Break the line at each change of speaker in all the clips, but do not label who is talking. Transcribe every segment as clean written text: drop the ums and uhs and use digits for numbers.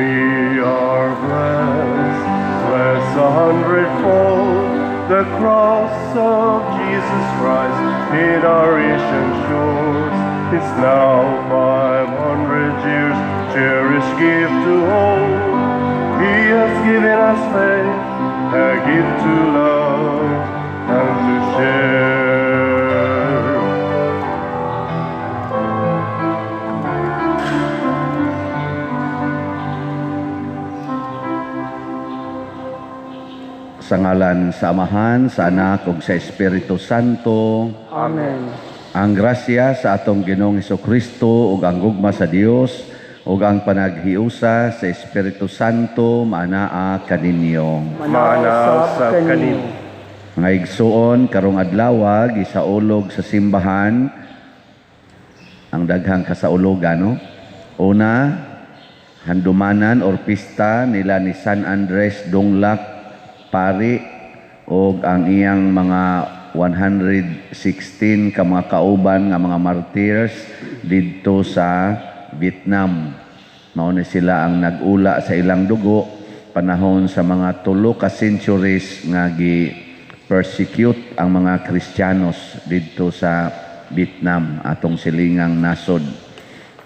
We are blessed, blessed a hundredfold. The cross of Jesus Christ in our Asian shores is now 500 years, cherished gift to all. He has given us faith, a gift to love and to share.
Sa ngalan sa Amahan, sa Anak ug sa Espiritu Santo.
Amen.
Ang grasya sa atong Ginoong Kristo ug ang gugma sa Dios ug ang panaghiusa sa Espiritu Santo maanaa kaninyo.
Manaa usab kaninyo.
Mga igsuon, karong adlaw gisaulog sa simbahan ang daghang kasaulogan, no? Una, handumanan or pista nila ni San Andres Donglac pari og ang iyang mga 116 ka mga kauban nga mga martyrs didto sa Vietnam. Mao ni sila ang nag-ula sa ilang dugo panahon sa mga 3 ka centuries nga gi persecute ang mga Kristiyanos didto sa Vietnam, atong silingang nasod.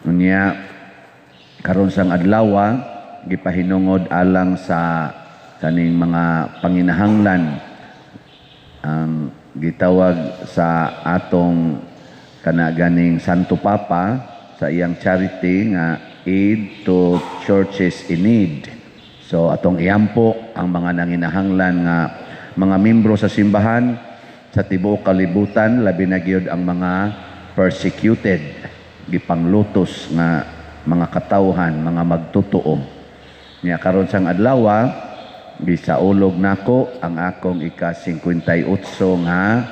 Unya karon sang adlaw gipahinungod alang sa kaning mga panginahanglan ang gitawag sa atong kana ganing Santo Papa sa iyang charity nga Aid to Churches in Need. So atong iampo ang mga nanginahanglan nga mga membro sa simbahan sa tibuok kalibutan, labi na gyud ang mga persecuted, gipanglutos nga mga katawhan, mga magtotoo. Nya karon sang adlaw gisaulog nako ang akong ika-58 nga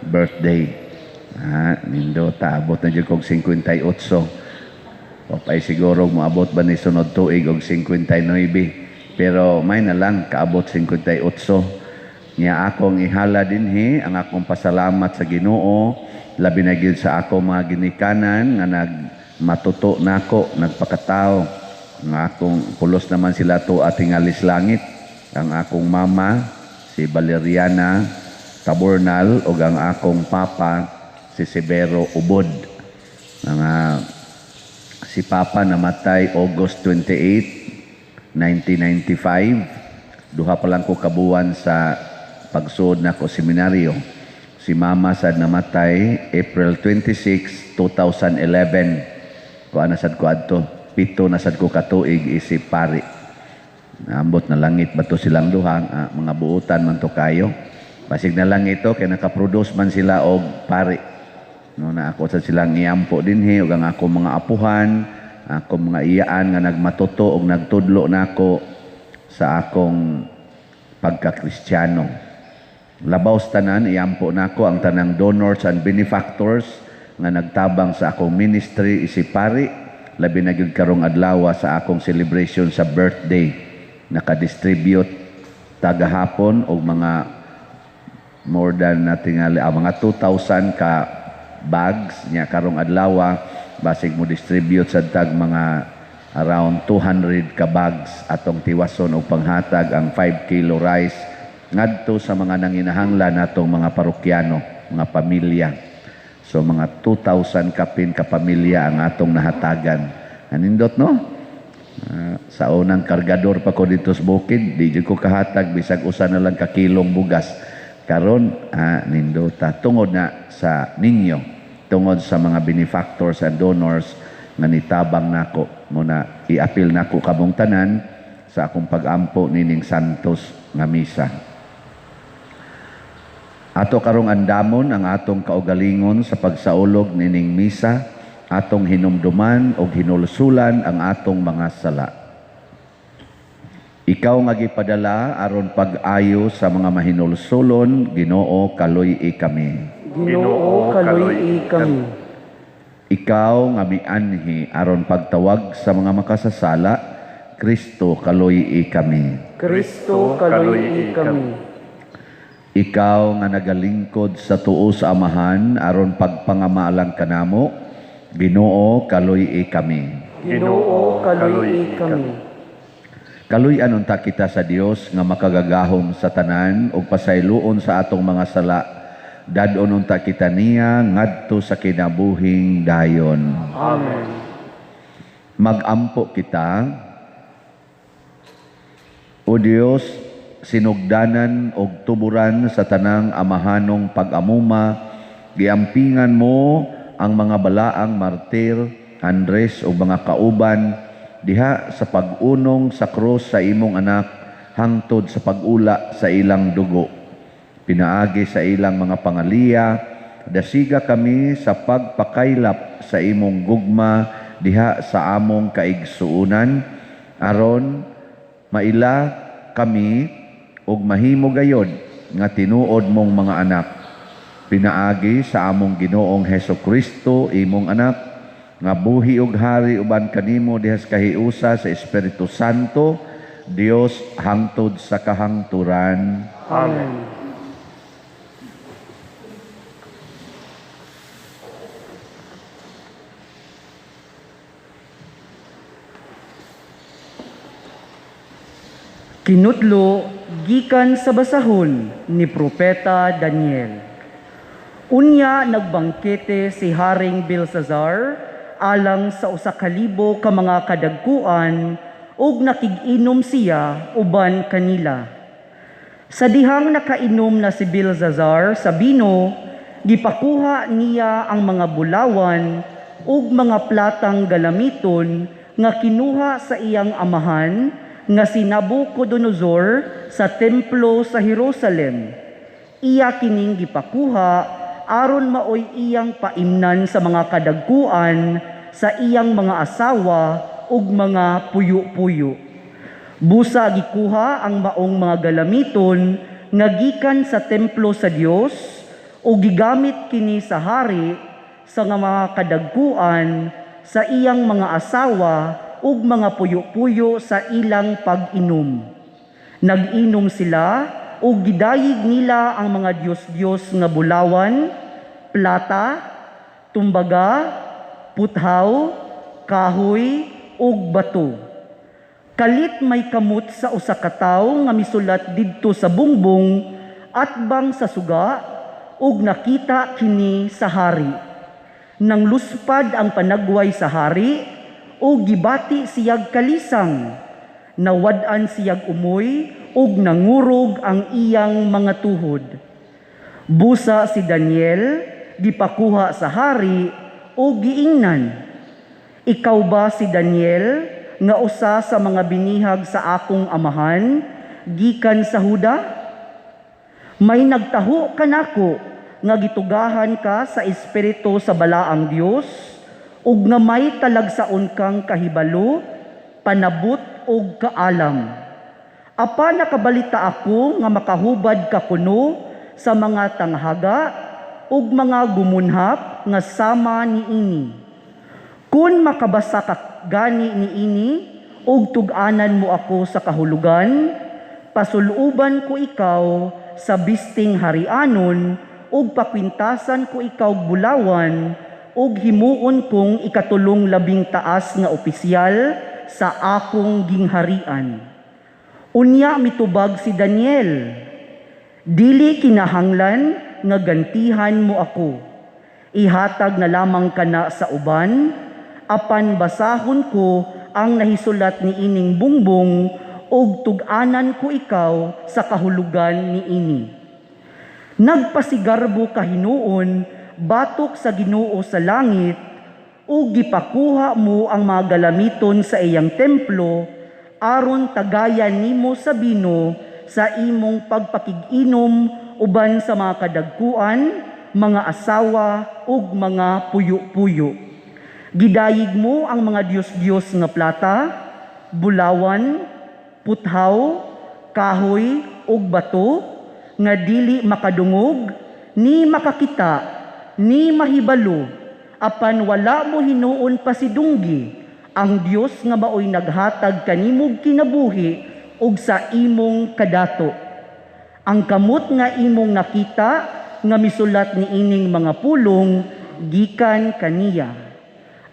birthday. Nindota, abot na jud kog 58. O pay siguro moabot ba ni sunod tuig og 59. Pero may na lang kaabot 58. Nya akong ihala dinhi ang akong pasalamat sa Ginoo, labi na gyud sa akong mga ginikanan nga nagmatuto nako, nagpakatao. Nga akong pulos naman sila to atingalis langit. Ang akong mama si Valeriana Tabornal ug ang akong papa si Severo Ubod. Nga si papa namatay August 28, 1995. Duha pa lang ko kabuwan sa pagsuod nako seminaryo. Si mama sad namatay April 26, 2011. Kuan na sad ko adto, 7 na sad ko katuig isip pari. Ambot na langit ba to silang duha, mga buutan man to kayo. Basig na lang ito kay nakaproduce man sila og pari. No, na ako sa silang iampo dinhi ug ang ako mga apuhan, ako mga iyaan nga nagmatuto og nagtudlo nako sa akong pagkakristyano. Labaw sa tanan, iampo nako ang tanang donors and benefactors nga nagtabang sa akong ministry isip pari, labi na gyud karong adlaw sa akong celebration sa birthday. Nakadistribute tagahapon og mga more than natingali, mga 2,000 ka bags nya karong adlaw basig mo distribute sad tag mga around 200 ka bags atong tiwason og panghatag ang 5 kilo rice ngadto sa mga nanginahanglan natong mga parokyano, mga pamilya. So mga 2,000 kapin ka pamilya ang atong nahatagan. Anindot, no? Sa unang kargador pa ko dito sa bukid, di jud ko kahatag bisag usa na lang ka kilong bugas. Karon nindota tungod na sa ninyo, tungod sa mga benefactors and donors nga nitabang nako, muna iapil nako kamong tanan sa akong pag-ampo nining Santos nga misa. Ato karong andamon ang atong kaugalingon sa pagsaulog nining misa, atong hinumduman og hinulsulan ang atong mga sala. Ikaw nga gipadala aron pag-ayo sa mga mahinulsulon, Ginoo, kaluy-i kami.
Ginoo, kaluy-i kami.
Ikaw nga mianhi aron pagtawag sa mga makasasala, Kristo, kaluy-i kami.
Kristo, kaluy-i kami.
Ikaw nga nagalingkod sa tuo sa Amahan aron pagpangamaalang kanamo, Ginoo, kaluy-i kami.
Ginoo, kaluy-i kami.
Kaluy-an unta kita sa Dios nga makagagahom sa tanan ug pasayloon sa atong mga sala. Dad-on unta kita niya ngadto sa kinabuhing dayon.
Amen.
Magampo kita. O Dios, sinugdanan og tuburan sa tanang amahanong pag-amuma, giampingan mo ang mga balaang martir, Andres ug mga kauban diha sa pag-unong sa krus sa imong anak hangtod sa pag-ula sa ilang dugo. Pinaagi sa ilang mga pangaliya, dasiga kami sa pagpakaylap sa imong gugma diha sa among kaigsuonan, aron maila kami ug mahimo gayod nga tinuod mong mga anak. Pinaagi sa among Ginoong Heso Kristo, imong anak, nga buhi ug hari uban kanimo diha sa kahiusa sa Espiritu Santo, Dios hangtod sa kahangturan.
Amen. Kinutlo gikan sa basahon ni Propeta Daniel. Unya nagbangkete si Haring Belshazzar alang sa 1,000 ka mga kadagkuan ug nakig-inom siya uban kanila. Sa dihang nakainom na si Belshazzar sa bino, gipakuha niya ang mga bulawan ug mga platang galamiton nga kinuha sa iyang amahan nga si Nabucodonosor sa templo sa Jerusalem. Iya kining gipakuha aron maoy iyang paimnan sa mga kadagkuan sa iyang mga asawa ug mga puyo-puyo. Busa gikuha ang maong mga galamiton nga gikan sa templo sa Dios ug gigamit kini sa hari sa mga kadagkuan sa iyang mga asawa ug mga puyo-puyo sa ilang pag-inom. Nag-inom sila ug gidayig nila ang mga diyos-diyos nga bulawan, plata, tumbaga, puthaw, kahoy ug bato. Kalit may kamot sa usa ka tawo nga misulat didto sa bungbong atbang sa suga ug nakita kini sa hari. Nang luspad ang panagway sa hari ug gibati siyag kalisang, nawad-an siyag umoy ug nangurog ang iyang mga tuhod. Busa si Daniel gipakuha sa hari ug giingnan, "Ikaw ba si Daniel nga usa sa mga binihag sa akong amahan gikan sa Huda? May nagtaho kanako nga gitugahan ka sa espiritu sa balaang Dios ug nga may talagsaon kang kahibalo, panabot ug kaalam. Apa nakabalita ako nga makahubad ka kuno sa mga tanghaga ug mga gumunhap nga sama niini. Kun makabasa ka gani niini ug tug-anan mo ako sa kahulugan, pasuluban ko ikaw sa bisting harianon ug pakwintasan ko ikaw bulawan ug himuon kong ikatulong labing taas nga opisyal sa akong gingharian." Unya mitubag si Daniel, "Dili kinahanglan nga gantihan mo ako. Ihatag na lamang kana sa uban, apan basahon ko ang nahisulat ni ining bungbong ug tug-anan ko ikaw sa kahulugan niini." Nagpasigarbo kahinuon batok sa Ginoo sa langit ug gipakuha mo ang mga galamiton sa iyang templo aron tagayan nimo sa bino sa imong pagpakig-inom uban sa mga kadagkuan, mga asawa ug mga puyo-puyo. Gidayig mo ang mga diyos-diyos nga plata, bulawan, puthaw, kahoy ug bato nga dili makadungog ni makakita ni mahibalo, apan wala mo hinuon pasidunggi ang Dios nga maoy naghatag kanimog kinabuhi ug sa imong kadato. Ang kamot nga imong nakita nga misulat niining mga pulong gikan kaniya.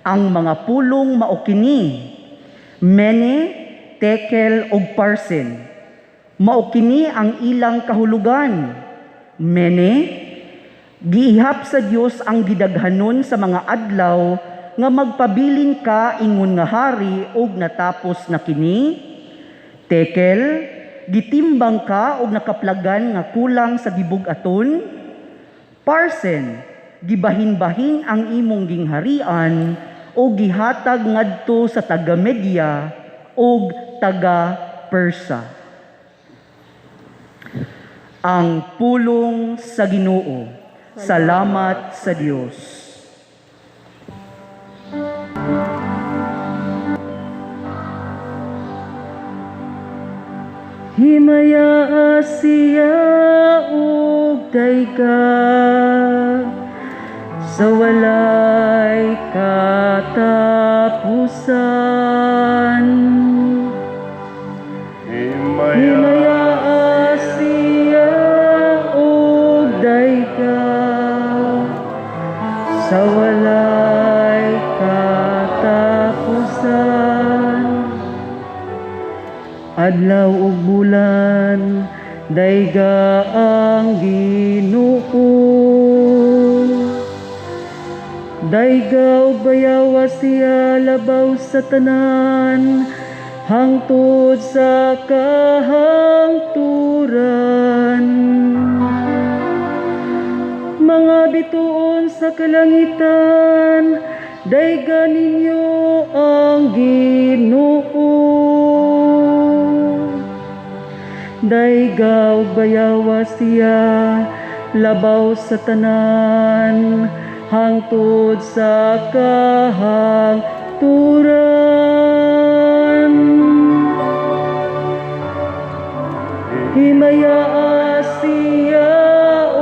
Ang mga pulong mao kini: Mene, Tekel ug Parsin. Mao kini ang ilang kahulugan. Mene, giihap sa Dios ang gidaghanon sa mga adlaw nga magpabilin ka ingon nga hari ug natapos na kini. Tekel, gitimbang ka og nakaplagan nga kulang sa gibug-aton. Parsen, gibahin-bahin ang imong gingharian o gihatag ngadto sa taga Media og taga Persa. Ang pulong sa Ginoo. Salamat sa Dios.
Himaya siya ug dayga sa walay katapusan.
Himaya
siya ug dayga sa walay katapusan. Adlaw ug bulan dayga ang Ginoo. Dayga ug bayawa siya labaw sa tanan hangtod sa kahangturan. Mga bituon sa kalangitan, dayga ninyo ang Ginoo. Dayga ug bayawa siya labaw sa tanan hangtod sa kahangturan. Himaya siya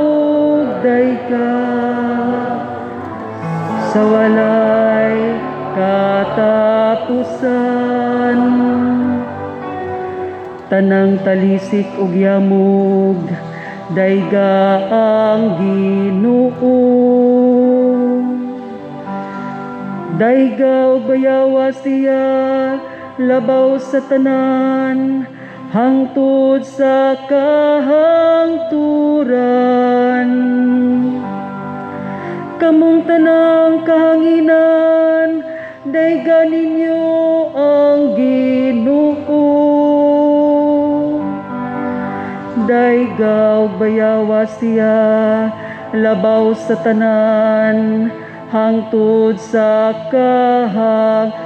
ug dayga sa walay katapusan. Tanang talisik ug yamog dayga ang Ginoo. Dayga ug bayawa siya labaw sa tanan hangtod sa kahangturan. Kamong tanang kahanginan, dayga ninyo ang Ginoo. Dayga ug bayawa siya labaw sa tanan hangtod sa kahangturan.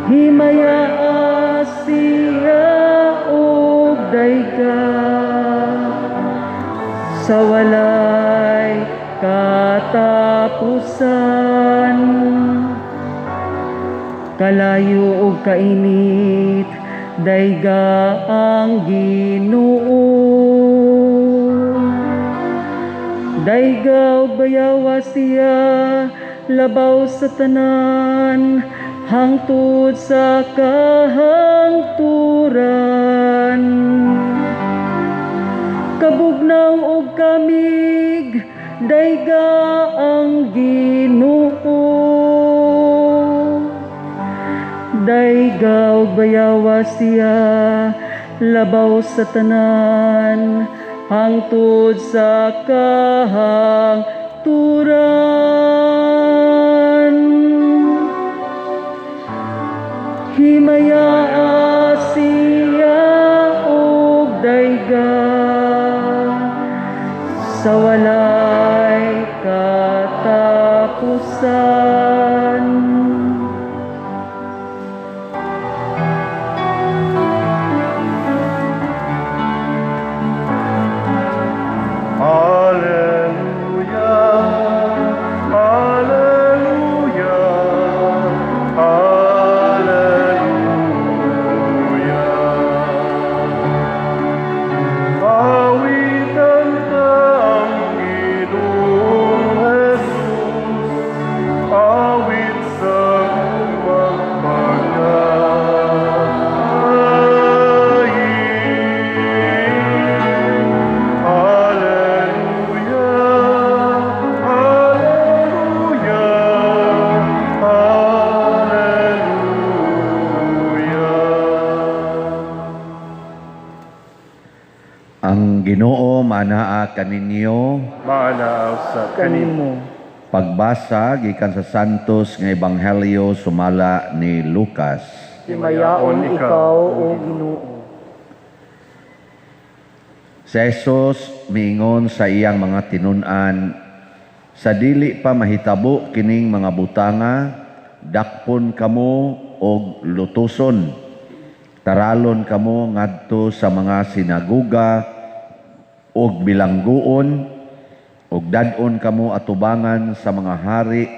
Himaya siya ug dayga sa walay katapusan. Kalayo ug kainit, dayga ang Ginoo. Dayga ug bayawa siya labaw sa tanan hangtod sa kahangturan. Kabugnaw ug kamig, dayga ang Ginoo. Dayga ug bayawa siya labaw sa tanan hangtod sa kahangturan. Himaya siya ug dayga sa walay katapusan.
Alleluia, Alleluia, Alleluia. Awitan ka ang Ginoong Jesus, awit sa
Ang Ginoo maanaa kaninyo.
Maanaa usab kanimo.
Kanimo.
Pagbasa gikan sa Santos nga Ebanghelyo sumala ni Lucas.
Himayaon ikaw, o Ginoo.
Si Jesus miingon sa iyang mga tinun-an, sa dili pa mahitabo kining mga butanga, dakpon kamo og lutuson. Taralon kamo ngadto sa mga sinaguga og bilangguon, og dad-on kamo atubangan sa mga hari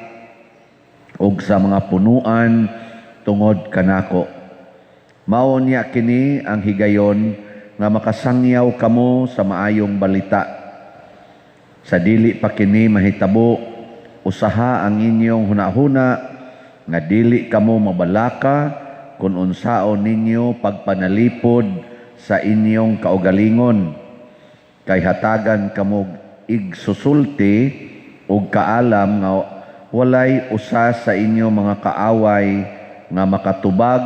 og sa mga punuan tungod kanako. Mao niya kini ang higayon nga makasangyaw kamo sa maayong balita. Sa dili pa kini mahitabo, usaha ang inyong hunahuna nga dili kamo mabalaka kung unsaon ninyo pagpanalipod sa inyong kaugalingon. Kay hatagan kamo igsusulti og kaalam nga walay usa sa inyo mga kaaway nga makatubag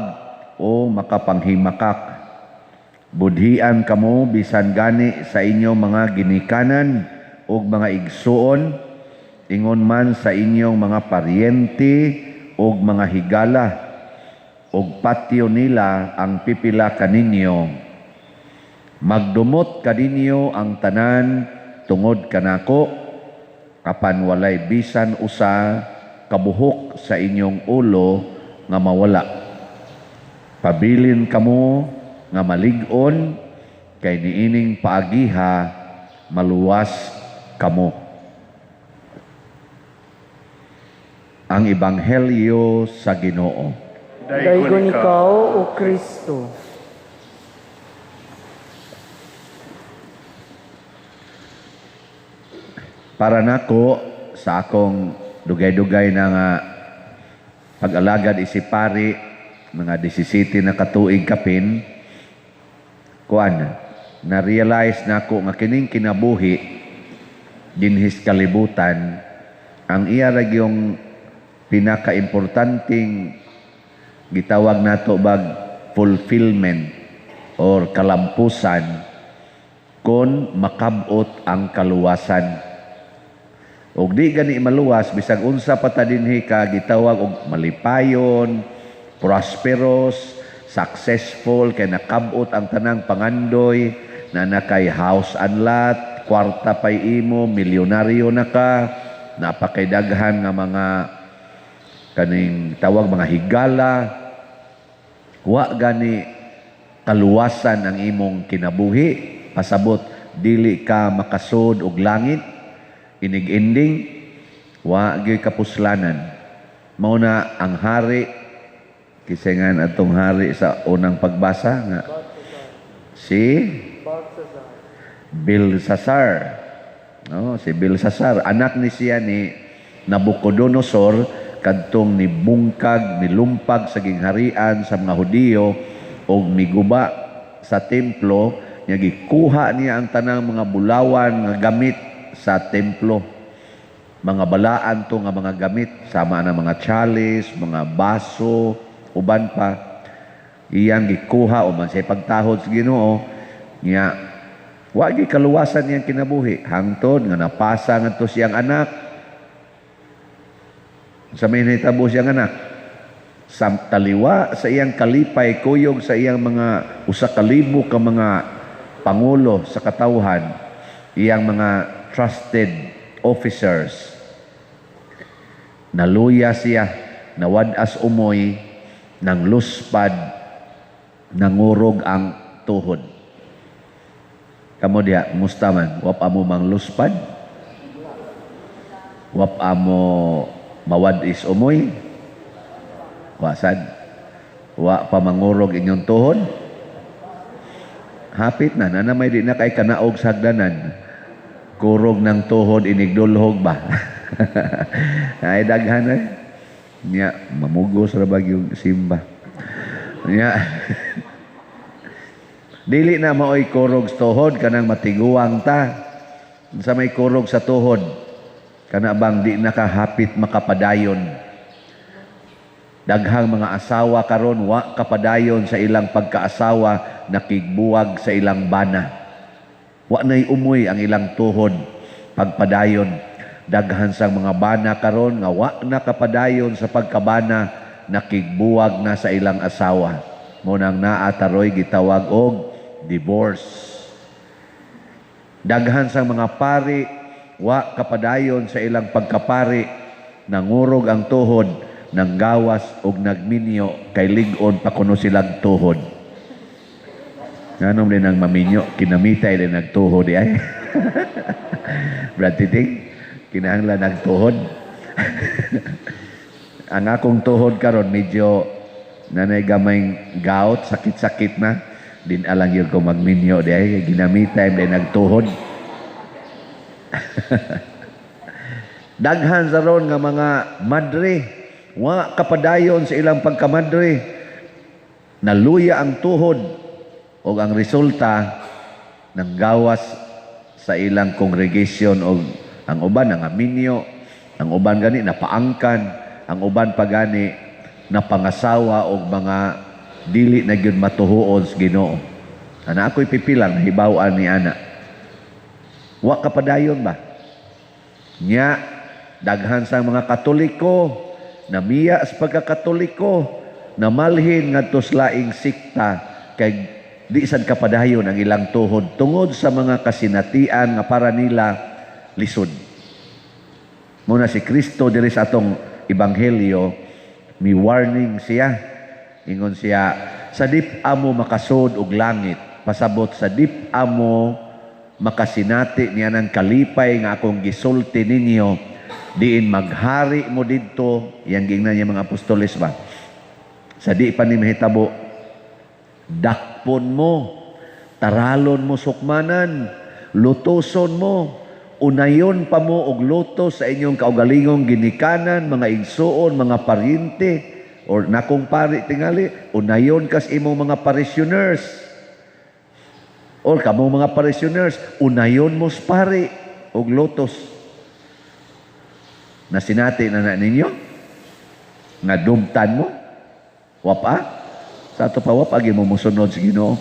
o makapanghimakak. Budhian kamo bisan gani sa inyong mga ginikanan ug mga igsuon, ingon man sa inyong mga paryente ug mga higala, ug patyo nila ang pipila kaninyo. Magdumot kaninyo ang tanan tungod kanako, apan walay bisan usa kabuhok sa inyong ulo nga mawala. Pabilin kamo nga malig-on, kay niining paagiha maluwas kamo. Ang Ebanghelyo sa Ginoo.
Daygon ikaw, o Kristo.
Para nako sa akong dugay-dugay na nga pag-alagad isipari mga 17 na katuig kapin, kuan na-realize nako nga kining kinabuhi dinhis kalibutan, ang iya ra gyung pinakaimportanteng gitawag nato bag fulfillment or kalampusan kon makabot ang kaluwasan. Og di gani maluwas bisag unsa pa ta dinhi ka gitawag og malipayon, prosperous, successful, kay nakabot ang tanang pangandoy, na nakay house and lot, kwarta pay imo, milyonaryo na ka, napakay daghan nga mga kaning tawag mga higala, wa gani kaluwasan ang imong kinabuhi, pasabot dili ka makasud og langit, inig-ending, wa gyud kapuslanan. Mao na ang hari, kisingan atong hari sa unang pagbasa nga si Belshazzar. No, si Belshazzar, anak ni siya ni Nabucodonosor, kadtong nibungkag, nilumpag sa gingharian sa mga Hudiyo og miguba sa templo, nya gikuha niya ang tanang mga bulawan nga gamit sa templo. Mga balaan to nga mga gamit, sama na mga chalice, mga baso, uban pa. Iyang gikuha o man sa pagtahod sa Ginoo, nya wa gyud kaluwasan niyang kinabuhi hangtod nga napasa ngadto siyang anak. Sa may nahitabo siyang anak, sa taliwa sa iyang kalipay kuyog sa iyang mga 1,000 ka mga pangulo sa katawhan, iyang mga trusted officers, naluya siya, nawad-as umoy, nang luspad, nangurog ang tuhod. Kamo diha, musta man? Wap amo mang luspad? Wap amo mawad-is umoy? Wasad? Wa pa mangurog inyong tuhod? Hapit na, na may di na kay kanaog sa hagdanan. Kurog ng tuhod, inigdulhog ba? Ay, daghan eh. Nya, mamugos ra ba yung simba? Nya. Dili na maoy kurog sa tuhod, kanang matiguang ta. Sa may kurog sa tuhod, kana bang di nakahapit makapadayon. Daghang mga asawa karon wa kapadayon sa ilang pagkaasawa, nakigbuwag sa ilang bana. Wa nay umoy ang ilang tuhod pagpadayon. Daghan sang mga bana karon nga wa na kapadayon sa pagkabana, nakigbuwag na sa ilang asawa. Mo nang naa taroy gitawag og divorce. Daghan sang mga pari wa kapadayon sa ilang pagkapari, nangurog ang tuhod, nanggawas og nagminyo kay lig-on pa kuno silang tuhod. Nganom din ang maminyo, kinamitay din nagtuhod di ay. Brad Titing, kinahanglan nagtuhod. Ang akong tuhod karon medyo nanay gamay gout, sakit-sakit na. Din alang yun ko magminyo di ay, ginamitay din nagtuhod. Daghan sa ron nga mga madre, wa kapadayon sa ilang pagkamadre, naluya ang tuhod og ang resulta nanggawas sa ilang congregation og ang uban nangaminyo, ang uban gani napaangkan, ang uban pa gani napangasawa og mga dili na gyud matuhuon sa Ginoo. Ana ako'y pipilang hibaw-an ni ana. Wa kapadayon ba? Nya daghan sa mga Katoliko namiya sa pagkakatoliko, namalhin ngadto sa laing sikta kay di sad kapadayon ang ilang tuhod tungod sa mga kasinatian nga para nila lisod. Muna si Kristo diri sa atong ebanghelyo, mi warning siya. Ingon siya, sa dip amo makasod og langit, pasabot sa dip amo makasinati niya ng kalipay nga akong gisulti ninyo, diin maghari mo didto, yang gingnan niya mga apostoles ba? Sa di pa ni mahitabo, dakpon mo, taralon mo sukmanan, lutoson mo, unayon pa mo og lutos sa inyong kaugalingong ginikanan, mga igsuon, mga paryente, or nakong pari tingali, unayon kas imong mga parishioners. Or kamong mga parishioners, unayon mo sa pari og lutos. Nasinati na na ninyo? Nga dumtan mo? Wapa? Sa ato pa wapa, gi mo mosunod sa Ginoo.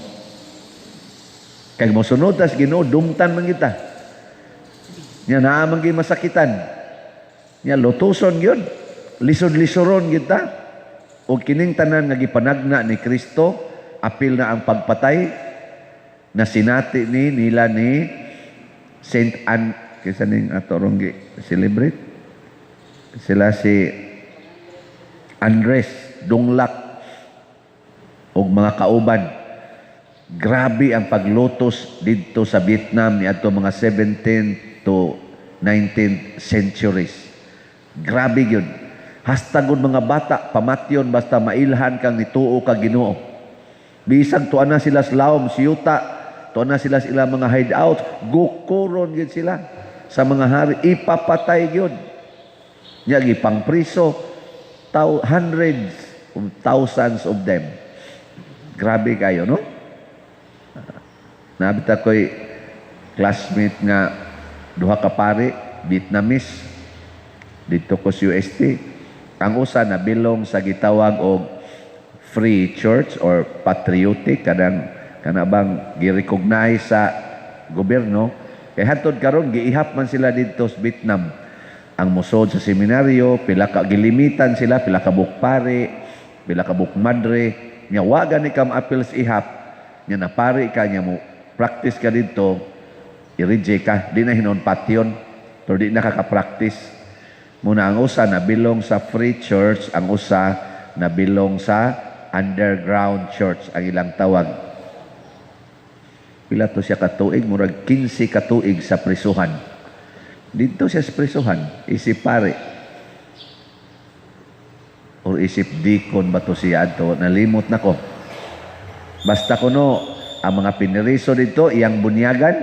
Kay mosunod ta sa Ginoo, dumtan man kita. Nya naa man gyud masakitan. Nya lutuson gyud, lisod-lisoron kita. Og kining tanan nga gipanagna ni Kristo, apil na ang pagpatay na sinati ni nila ni Saint Anne, kaysa ning ato rong gi celebrate sila si Andres Dunglak og mga kauban. Grabe ang paglutos didto sa Vietnam niadto mga 17th to 19th centuries. Grabe gyud. Hastagod mga bata pamatyon basta mailhan kang nituo ka Ginoo. Bisag tuan na sila sa lawom siyuta, tuan na sila sa ilang mga hideout, gukuron gyud sila sa mga hari, ipapatay gyud. Nya gipangpriso hundreds of thousands of them. Grabe kayo, no? Nabita ko'y classmate nga duha ka pare, Vietnamese, dito ko sa UST. Ang usa na bilong sa gitawag og Free Church or patriotic, kanang kanabang gi-recognize sa gobyerno. Kay hantod karon giihap man sila didto sa Vietnam. Ang musod sa seminaryo, pila ka gilimitan sila, pila ka buok pare, pila ka buok madre. Nya wa gani ka maapil sa ihap, nya napari ka, nya mo practice ka didto, i-reject ka, di na hinon patyon, pero di na ka ka-practice. Muna ang usa nabilong sa Free Church, ang usa nabilong sa Underground Church ang ilang tawag. Pila to siya katuig, murag 15 katuig sa prisuhan. Dito siya sa prisuhan, isip pare. Or isip deacon ba to siya adto, nalimot na ko. Basta kuno ang mga piniriso dito iyang bunyagan,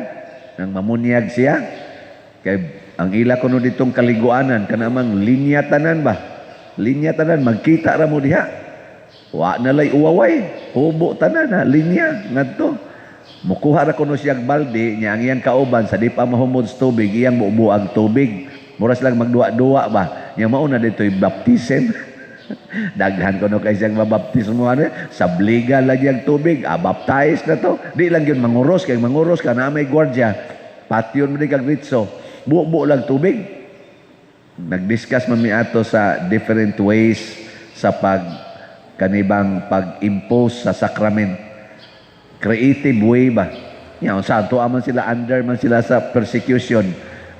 nang mamunyag siya. Kay ang ila kuno ditong kaliguanan kanamang linya tanan ba? Linya tanan magkita ra mo diha. Wa na lay uwaway, hubo tanan ha, linya ngadto. Mukuha ra kuno siyang balde nya ang iyang kauban sa di pa mahumod sa tubig, iyang mubuag tubig. Mura silang magduwa-duwa ba? Nya mao na dito'y baptism. Daghan kuno kay siyang mabaptismo ano, sabliga lagi ang tubig, baptize na to. Di lang yun manguros, kay manguros ka na may gwardya. Patyon mo di kag ritso. Buo-buo lang tubig. Nag-discuss man mi ato sa different ways sa pag kanibang pag-impose sa sacrament. Creative way ba? Yan, sa ato man sila, under man sila sa persecution.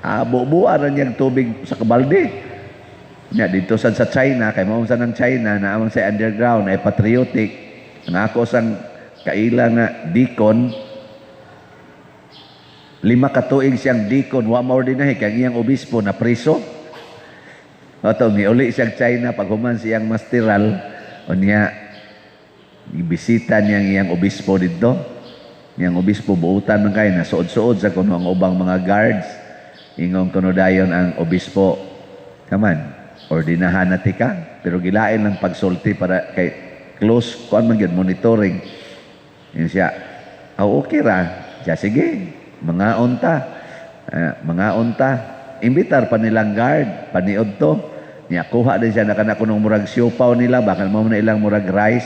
Buo-buo ra niyang tubig sa kabalde. Nya dito sad sa China, kay mao sa ng China na amang sa underground ay patriotic. Ang ako sang kaila nga deacon, 5 ka tuig siyang deacon, wa maordinahe kay ang iyang obispo na preso. Ato miuli siyang China paghuman siyang masteral, unya gibisita niya ang iyang obispo didto. Iyang obispo buutan man kay nasuod-suod sa kuno ang ubang mga guards. Ingon kuno dayon ang obispo, kaman ordinahan na tika, pero gilain lang pagsulti para kay close kuan man gyud monitoring. Yun siya, oh, okay ra. Siya, sige, mga unta. Mga unta. Imbitar pa nilang guard, paniod to. Niya, kuha din siya nakana kunong murag siopaw nila, baka mo na ilang murag rice.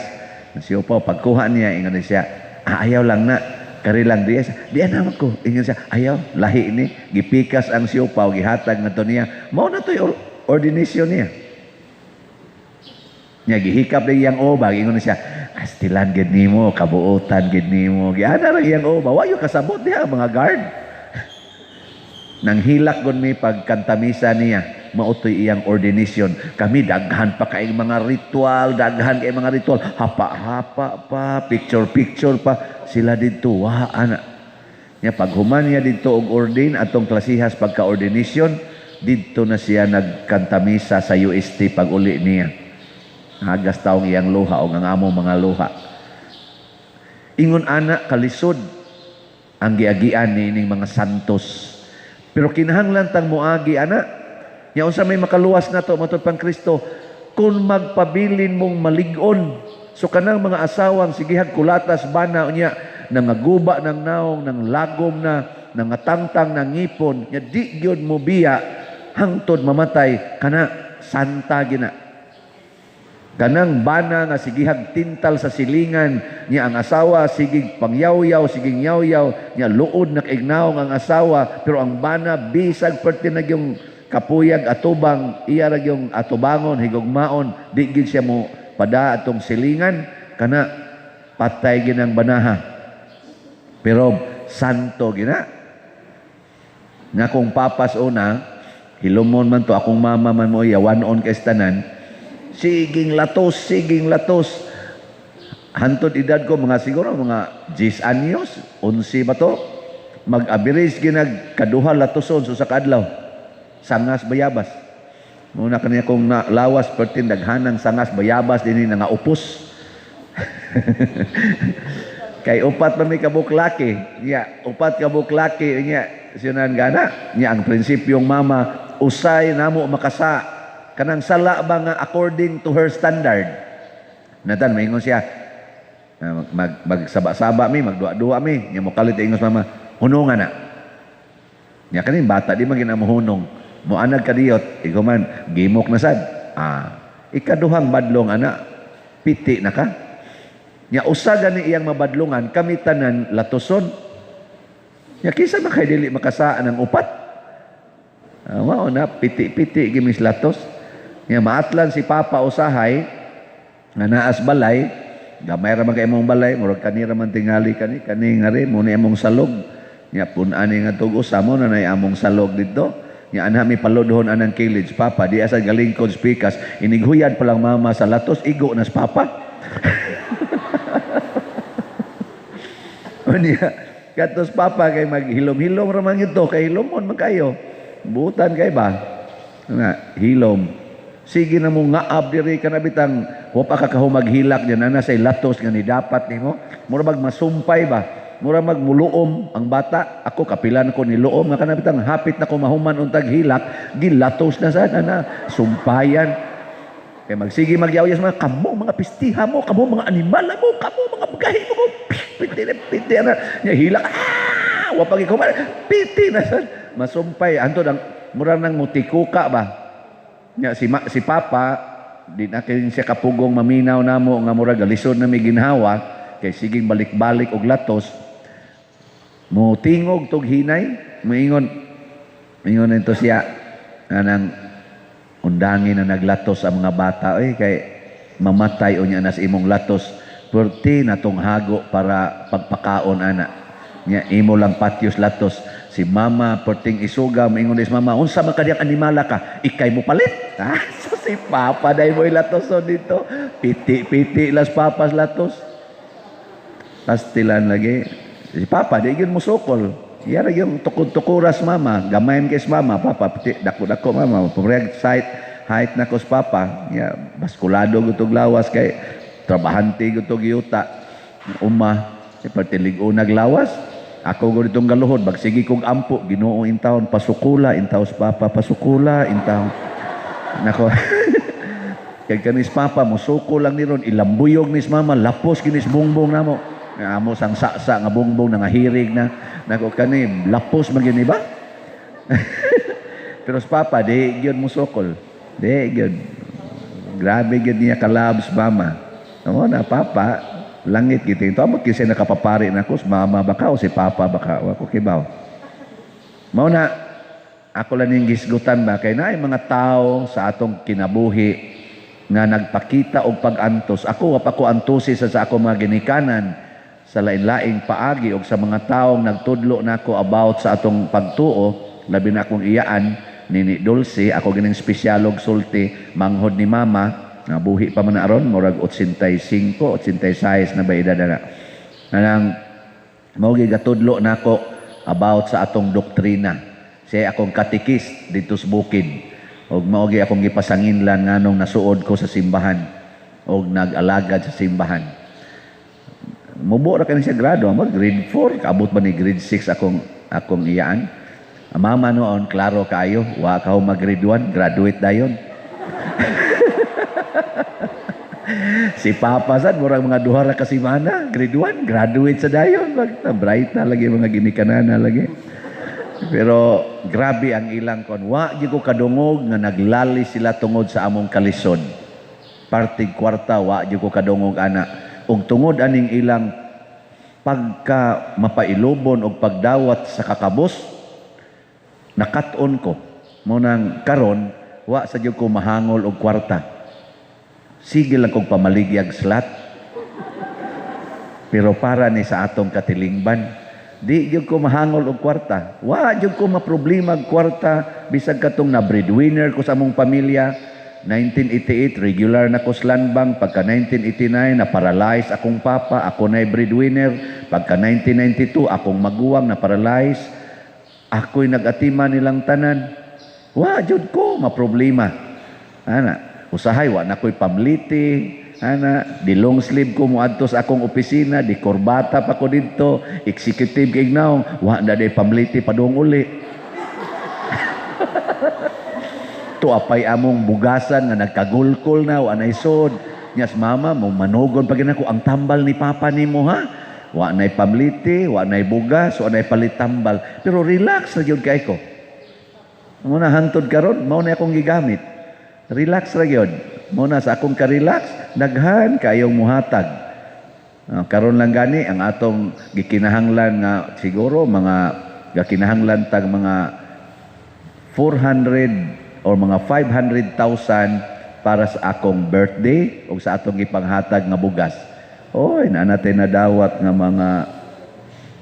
Ang siopaw, pagkuha niya, ingon din siya, ayaw lang na. Kari lang diya siya, diya naman ko. Ingon siya, ayaw, lahi ni. Gipikas ang siopaw, gihatag na to niya. Mao na to'y ordination niya. Niya, gihikap na iyang obag. Ingon na siya, astilan gid nimo, kabuotan gid nimo. Giana ra iyang oba. Wayo kasabot diha mga guard. Nang hilak gon mi pagkantamisa niya, mautoy iyang ordination. Kami daghan pa kay mga ritual, daghan kay mga ritual. Hapa-hapa pa, picture-picture pa. Sila didto, wa ana. Nya paghuman niya didto og ordain atong klasihas pagka-ordination, didto na siya nagkantamisa sa UST pag uli niya. Hagas taong iyang luha o ang among mga luha. Ingon ana kalisod ang giagian niining mga santos. Pero kinahanglan tang moagi ana. Nya unsa may makaluwas nato matud pang Kristo kung magpabilin mong malig-on. So kanang mga asawang sigihag kulatas bana unya nangaguba ng naong, nang lagom na, nangatangtang ng ngipon, nya di gyud mo biya hangtod mamatay kana santa gina. Kanang bana nga sigihag tintal sa silingan niya ang asawa sigig pangyaw-yaw, sigig yaw-yaw niya luod na kaignaw ang asawa, pero ang bana bisag perti na yung kapuyag atubang iya ra yung atubangon higugmaon, di gid siya mo pada atong silingan kana patay ginang banaha. Pero santo gina. Nga kung papas una hilumon man to akong mama man mo iya wanon kay tanan. Siging latos, siging latos. Hantod edad ko mga siguro mga 10 anyos, 11 ba to? Mag-average ginag kaduha latoson so sa kaadlaw. Sangas bayabas. Muna kaniya kong lawas pertin daghanang sangas bayabas dinhi nga upos. Kay upat man may kabuklaki. Nya, upat kabuklaki nya sinan gana. Nya ang prinsipyong mama usay namo makasa. Kanang sala ba nga according to her standard. Natan maingon siya, magsaba-saba mi, magduwa-duwa mi. Nya mokalit ingos mama, hunungan na. Nya kaning bata di man ginamohunong. Moanag kadiyot, ikaw man gimok na sad. Ikaduhang badlong ana, piti na ka. Nya usa gani iyang mabadlongan, kami tanan latoson. Nya kinsa man kay dili makasaan ang upat? Mao na piti-piti gimis latos. Nya maatlan si Papa usahay nga naas balay, gamay ra man kay imong balay, murag kanira man tingali kani kani ngari mo ni imong salog. Nya pun-ani nga tug-os mo na nay among salog didto. Nya anha mi paludhon anang kilid Papa, di asa galingkod spikas, inighuyad pa lang mama sa latos, igo nas Papa. Unya katos Papa kay maghilom-hilom ra man ito, kay hilomon man kayo. Butan kay ba? Nga hilom. Sige na mo ngaab diri ka na bitang wa pa ka kahumaghilak diyan ana say latos nga ni dapat nimo. Mura mag masumpay ba? Mura magmuluom ang bata. Ako kapilan ko niluom nga kana bitang hapit na ko mahuman untag hilak, gilatos na sad ana sumpayan. Kay magsige magyawyas mga kamo mga pistiha mo, kamo mga animal mo, kamo mga bagahi mo, piti na piti ana nya hilak. Wa pa gid piti na sad masumpay. Antod ang mura nang mutikuka ba? Nya si Papa di na kay siya kapugong maminaw namo nga murag lisod na mi ginhawa kay siging balik-balik og latos. Mo tingog tog hinay, moingon ingon nito siya anang undangi na naglatos ang mga bata oy, kay mamatay unya na sa imong latos, perti na tong hago para pagpakaon ana nya, imo lang patyos latos. Si mama perting isuga, moingon is mama, "Unsa man kadiyang animala ka, ikay mo palit." Ah, so si papa dai mo latos so dito piti-piti las papas latos pastilan lagi. Si papa di gyud mo sukol. Yara yung tukod-tukuras mama, gamay kay mama, papa piti dako-dako mama, pureg sight height na kos papa. Ya baskulado gutog lawas kay trabahante gutog yuta. Uma, si partilig unag lawas. Ako gud itong galuhod, bagsige kog ampo, Ginoo intawon pasukula, intaws papa pasukula, intaw. Nako. Kay kanis papa mosukol lang ni ron, ilambuyog nis mama, lapos kinis bungbong namo. Amo sang saksa nga bungbong na nga hirig na. Nako kani lapos man gyud ba? Pero sa papa di gyud mosukol. Di gyud. Grabe gyud niya kalabs mama. Amo na papa langit gyud ito. Amot kasi nakapapari na ko mama baka o si papa baka wa ko kibaw. Mao na ako lang ning gisgutan ba kay naay mga tao sa atong kinabuhi nga nagpakita og pag-antos. Ako wa pa ko antosi sa ako mga ginikanan sa lain-laing paagi og sa mga taong nagtudlo nako about sa atong pagtuo, labi na akong iyaan nini Dulce, ako gining espesyalog sulti manghod ni mama, nabuhi pa man na aron murag 85, 86 na ba edad na. Anang mao gigatudlo nako about sa atong doktrina. Siya akong katikis dito sa bukid. Og mao gi akong gipasanginlan nganong nasuod ko sa simbahan og nag-alagad sa simbahan. Mubo ra kani siya grado, mag grade 4, kaabot ba ni grade 6 akong iyaan. Ang mama noon, klaro kaayo, wa ka mag grade 1, graduate dayon. Si papa sad murag mga duha ra ka semana, grade 1, graduate sa dayon, magta bright na lagi mga ginikanana lagi. Pero grabe ang ilang kon, wa gyud ko kadungog nga naglali sila tungod sa among kalisod. Partig kwarta wa gyud ko kadungog ana. Og tungod aning ilang pagka mapailubon og pagdawat sa kakabos, nakat-on ko. Mo nang karon wa sa jud ko mahangol og kwarta. Sige lang kog pamaligyag slot. Pero para ni sa atong katilingban, di jud ko mahangol og kwarta. Wa jud ko maproblema og kwarta bisag katong na breadwinner ko sa among pamilya. 1988, regular na ko sa landbang. Pagka 1989, na-paralyze akong papa, ako na'y breadwinner. Pagka 1992, akong maguwang na-paralyze. Ako'y nag-atima nilang tanan. Wa jud ko maproblema. Ana, usahay wa na ko'y pamliti. Ana, di long sleeve ko moadto sa akong opisina, di korbata pa ko didto, executive kay gnaw, wa na day pamliti padung uli. Tuapay among bugasan nga nagkagulkol na wa nay sod. Nyas mama mo manugon pa gina ko ang tambal ni papa nimo ha. Wa nay pamliti, wa nay bugas, wa nay palitambal. Pero relax ra gyud kay ko. Mo na hantod karon, mao na akong gigamit. Relax ra gyud. Mo na sa akong ka-relax, daghan kayong muhatag. Karon lang gani ang atong gikinahanglan nga siguro mga gakinahanglan tag mga 400 or mga 500,000 para sa akong birthday o sa atong ipanghatag nga bugas. Oy, na natin nadawat nga mga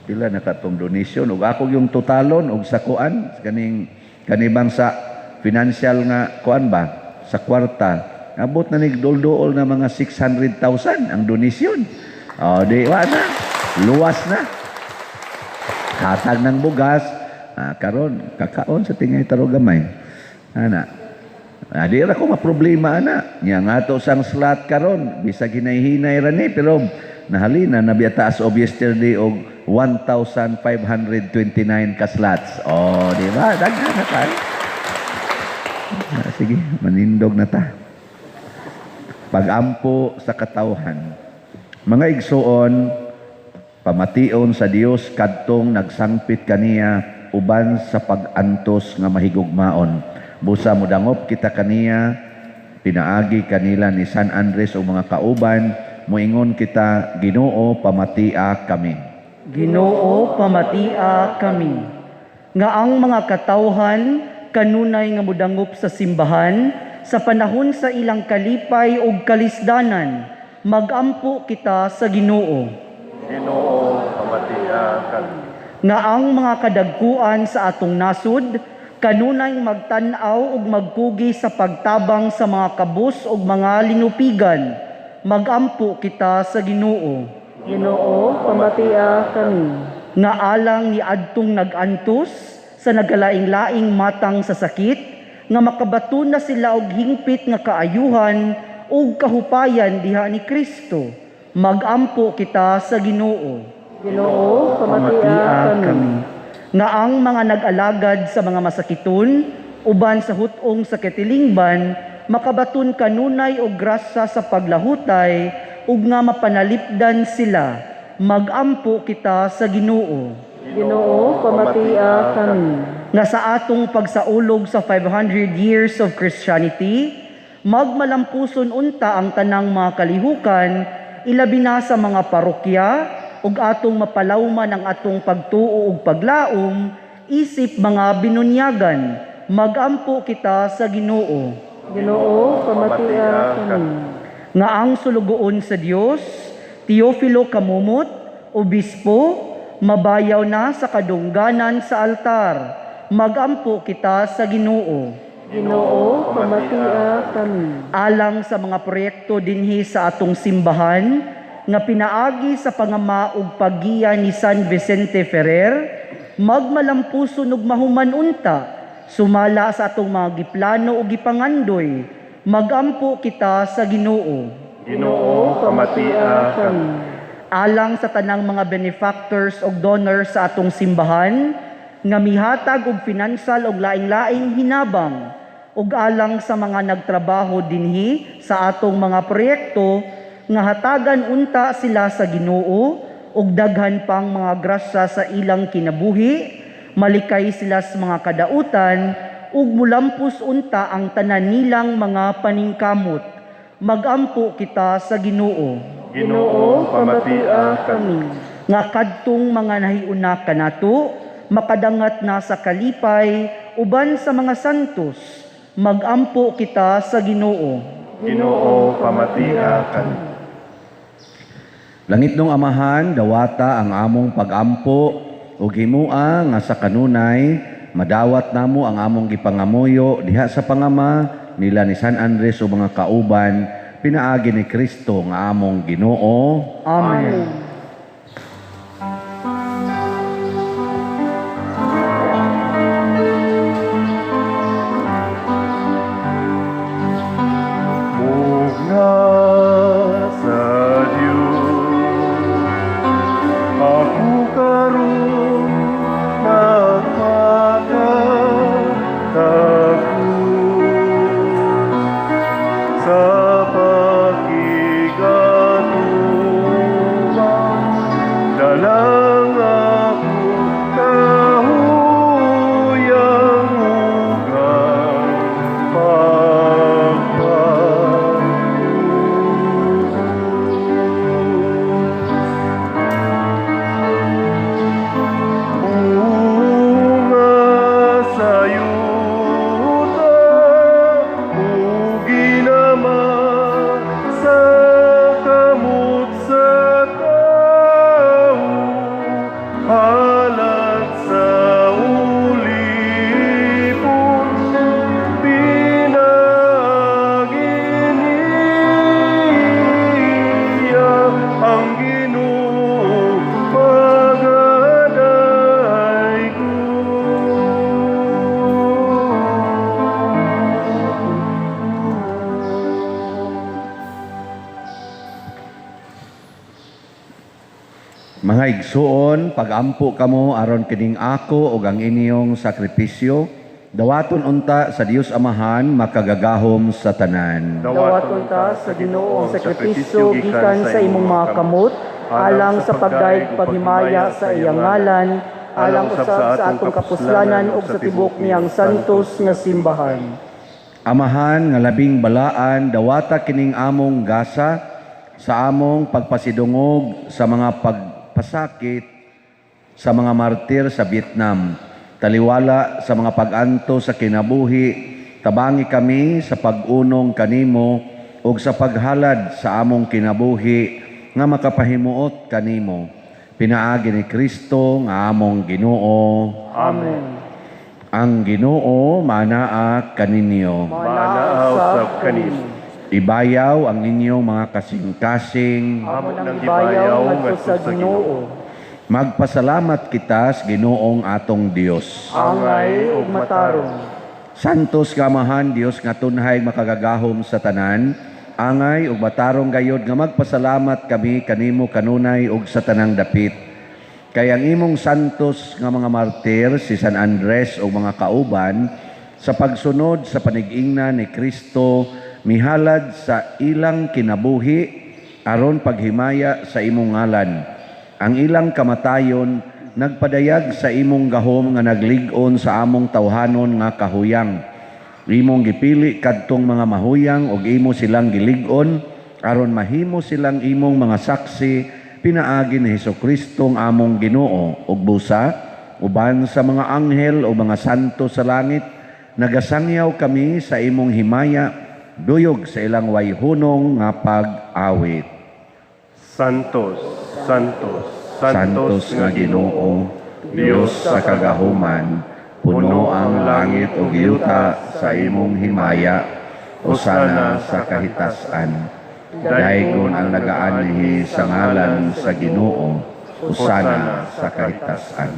pila na katong donation ug ako yung totalon og sa kuan kaning kanibang sa financial nga kuan ba sa kwarta abot na nig dol-dool na mga 600,000 ang donation. O di wa na, luwas na. Hatag ng bugas, karon kakaon sa tingay taro gamay. Ana. Di ra ko maproblema ana. Nya nga to sang slot karon bisag hinay-hinay ra ni pero nahalina na biya as of yesterday og 1,529 ka slots. Oh, di ba? Daghan na tayo. Sige, manindog na ta. Pagampo sa katawhan. Mga igsuon, pamation sa Dios kadtong nagsangpit kaniya uban sa pag-antos nga mahigugmaon. Busa modangop kita kaniya Pinaagi kanila ni San Andres o mga kauban, moingon kita, Ginoo, pamatia kami.
Ginoo, pamatia kami. Nga ang mga katawhan kanunay nga modangop sa simbahan sa panahon sa ilang kalipay ug kalisdanan, magampo kita sa Ginoo.
Ginoo, pamatia kami.
Nga ang mga kadagkuan sa atong nasod kanunay magtan-aw ug magkugi sa pagtabang sa mga kabus ug mga linupigan, magampo kita sa Ginoo.
Ginoo, pamatia kami.
Nga alang ni adtong nag-antos sa nagalaing-laing matang sa sakit, nga makabaton na sila og hingpit nga kaayuhan ug kahupayan diha ni Kristo, magampo kita sa Ginoo.
Ginoo, pamatia kami.
Nga ang mga nag-alagad sa mga masakiton uban sa hut-ong sa katilingban, makabaton kanunay og grasya sa paglahutay ug nga mapanalipdan sila, magampo kita sa Ginoo.
Ginoo, pamatia kami.
Nga sa atong pagsaulog sa 500 years of Christianity, magmalampuson unta ang tanang mga kalihukan, ilabi na sa mga parokya, ug atong mapalawman ang atong pagtuo ug paglaom, isip mga binunyagan, magampo kita sa Ginoo.
Ginoo, pamatia kami.
Nga ang sulugoon sa Dios, Teofilo Camomot, obispo, mabayaw na sa kadungganan sa altar, magampo kita sa Ginoo.
Ginoo, pamatia kami.
Alang sa mga proyekto dinhi sa atong simbahan, nga pinaagi sa pangama ug paggiya ni San Vicente Ferrer, magmalampuson ug mahuman unta, sumala sa atong mga giplano ug gipangandoy, magampo kita sa Ginoo.
Ginoo, pamatia kami.
Alang sa tanang mga benefactors ug donors sa atong simbahan, nga mihatag og finansal ug laing-laing hinabang, ug alang sa mga nagtrabaho dinhi sa atong mga proyekto, nga hatagan unta sila sa Ginoo ug daghan pang mga grasya sa ilang kinabuhi, malikay sila sa mga kadautan ug mulampos unta ang tanan nilang mga paningkamot. Magampo kita sa Ginoo.
Ginoo, pamatia kami.
Nga kadtong mga nahiuna kanato, makadangat na sa kalipay uban sa mga santos, magampo kita sa Ginoo.
Ginoo, pamatia kami.
Langit nung Amahan, dawata ang among pagampo ug himua nga sa kanunay madawat namo ang among gipangamuyo diha sa pangama nila ni San Andres ug mga kauban, pinaagi ni Kristo nga among Ginoo.
Amen.
Mugna sa Diyos, ako karon nagpakatagos sa pakigatubang dalang ako kahuyang ug ang pagpaubos. Bunga sa yuta ug ginama sa kamot sa tawo, halat sa ulipon, pinaagi niya ang Ginoo pagaday ko.
Mga igsuon, pagampo kamo aron kining ako ug ang inyong sakripisyo, dawaton unta sa Dios Amahan makagagahom sa tanan.
Dawaton ta sa Ginoo ang sakripisyo gikan sa imong mga kamot, alang sa pagdayeg paghimaya sa iyang ngalan, alang usab sa atong kapuslanan ug sa tibok niyang santos nga simbahan.
Amahan nga labing balaan, dawata kining among gasa sa among pagpasidungog sa mga pagpasakit sa mga martir sa Vietnam. Taliwala sa mga pag-anto sa kinabuhi, tabangi kami sa pag-unong kanimo ug sa paghalad sa among kinabuhi nga makapahimuot kanimo. Pinaagi ni Kristo nga among Ginoo.
Amen.
Ang Ginoo manaa kaninyo.
Manaa usab kanimo.
Ibayaw ang inyong mga kasing-kasing.
Amo nang gibayaw ngadto sa Ginoo.
Magpasalamat kita sa Ginoong atong Dios.
Angay ug matarong.
Santos nga Amahan, Dios nga tunhay makagagahom sa tanan, angay ug matarong gayod nga magpasalamat kami kanimo kanunay ug sa tanang dapit. Kay ang imong santos nga mga martir, si San Andres o mga kauban, sa pagsunod sa panigingna ni Kristo, mihalad sa ilang kinabuhi aron paghimaya sa imong ngalan. Ang ilang kamatayon nagpadayag sa imong gahom nga naglig-on sa among tawhanon nga kahuyang. Imong gipili kadtong mga mahuyang ug imo silang gilig-on aron mahimo silang imong mga saksi pinaagi ni Hesukristo ang among Ginoo. Ug busa uban sa mga anghel o mga santo sa langit, nagasangyaw kami sa imong himaya duyog sa ilang wayhunong nga pag-awit.
Santos, Santos, Santos
Santos nga Ginoo, Dios sa kagahuman, puno ang langit ug yuta sa imong himaya, usana sa kahitasan. Daygon ang nagaanhi sa ngalan sa Ginoo, usana sa kahitasan.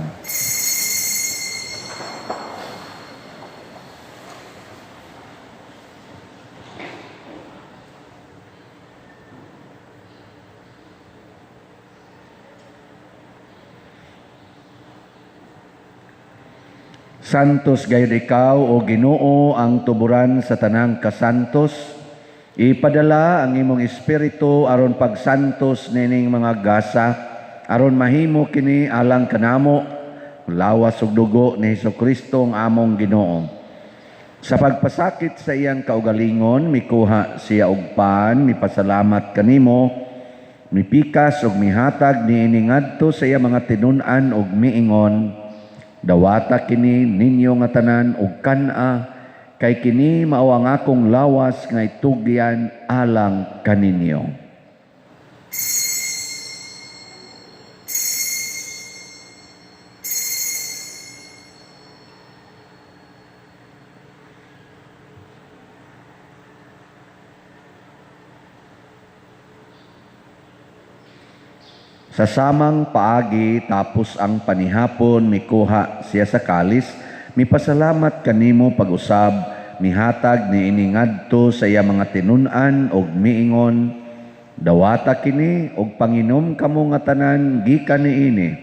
Santos gayud ikaw, o Ginoo, ang tuburan sa tanang kasantos. Ipadala ang imong espiritu aron pagsantos nining mga gasa, aron mahimo kini alang kanamo, lawas ug dugo ni Hesukristo ang among Ginoo. Sa pagpasakit sa iyang kaugalingon, mikuha siya og pan, mipasalamat kanimo, mipikas ug mihatag niini ngadto sa iyang mga tinun-an ug miingon, dawata kini ninyo nga tanan ug kan-a, kay kini mao ang akong lawas nga itugyan alang kaninyo. Sa samang paagi tapos ang panihapon, mikuha siya sa kalis, mipasalamat kanimo pag-usab, mihatag niini ngadto sa iya mga tinun-an og miingon, dawata kini og panginom kamo nga tanan gikan niini,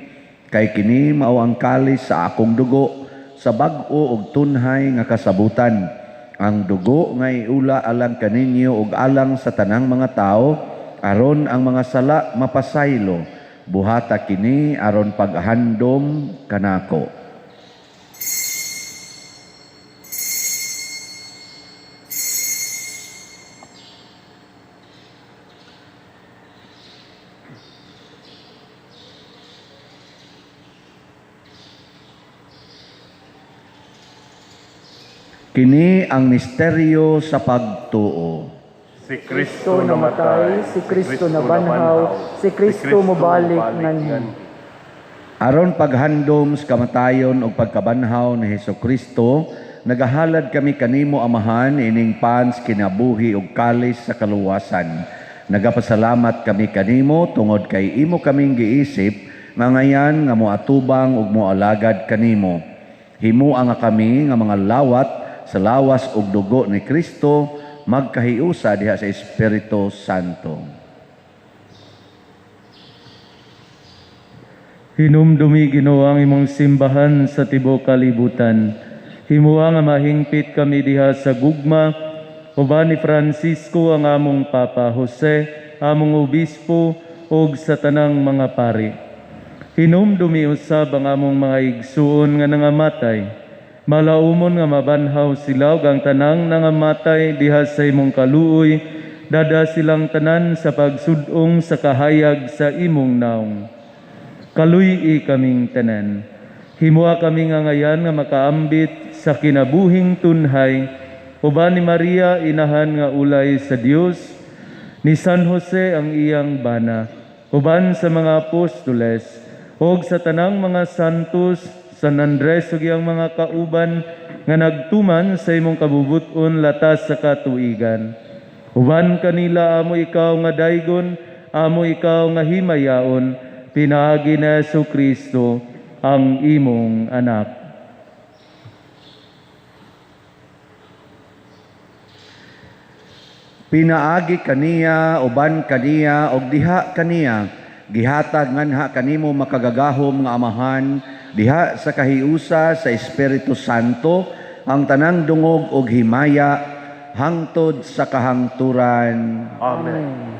kay kini mao ang kalis sa akong dugo sa bag-o og tunhay nga kasabutan. Ang dugo nga iula alang kaninyo og alang sa tanang mga tawo, aron ang mga sala mapasaylo. Buhata kini aron paghandom kanako. Kini ang misteryo sa pagtuo.
Si Kristo namatay,
si Kristo nabanhaw, si Kristo mobalik nganhi.
Aron paghandom sa kamatayon ug pagkabanhaw ni Hesukristo, nagahalad kami kanimo Amahan ining pans kinabuhi ug kalis sa kaluwasan. Nagapasalamat kami kanimo tungod kay imo kaming giisip nga ngayan nga moatubang ug moalagad kanimo. Himua nga kami nga mga lawat sa lawas ug dugo ni Kristo, magkahiusa diha sa Espiritu Santo.
Hinumdumi Ginoo ang imong simbahan sa tibuok kalibutan. Himua nga mahingpit kami diha sa gugma uban ni Francisco ang among Papa Jose, among obispo ug sa tanang mga pari. Hinumdumi usab ang among mga igsuon nga nangamatay. Malaumon nga mabanhaw sila ug ang tanang nangamatay diha sa imong kaluoy, dada silang tanan sa pagsudong sa kahayag sa imong naong. Kaluy-i kaming tanan. Himua kami nga ngayan nga makaambit sa kinabuhing tunhay, uban ni Maria inahan nga ulay sa Dios, ni San Jose ang iyang bana, uban sa mga apostoles, og sa tanang mga santos, San Andres ug iyang mga kauban nga nagtuman sa imong kabubuton latas sa katuigan. Uban kanila amo ikaw nga daygon, amo ikaw nga himayaon, pinaagi ni Jesu Kristo ang imong anak.
Pinaagi kaniya, uban kaniya, og diha kaniya, gihatag nganha kanimo makagagahom nga Amahan, diha sa kahiusa sa Espiritu Santo, ang tanang dungog og himaya hangtod sa kahangturan.
Amen.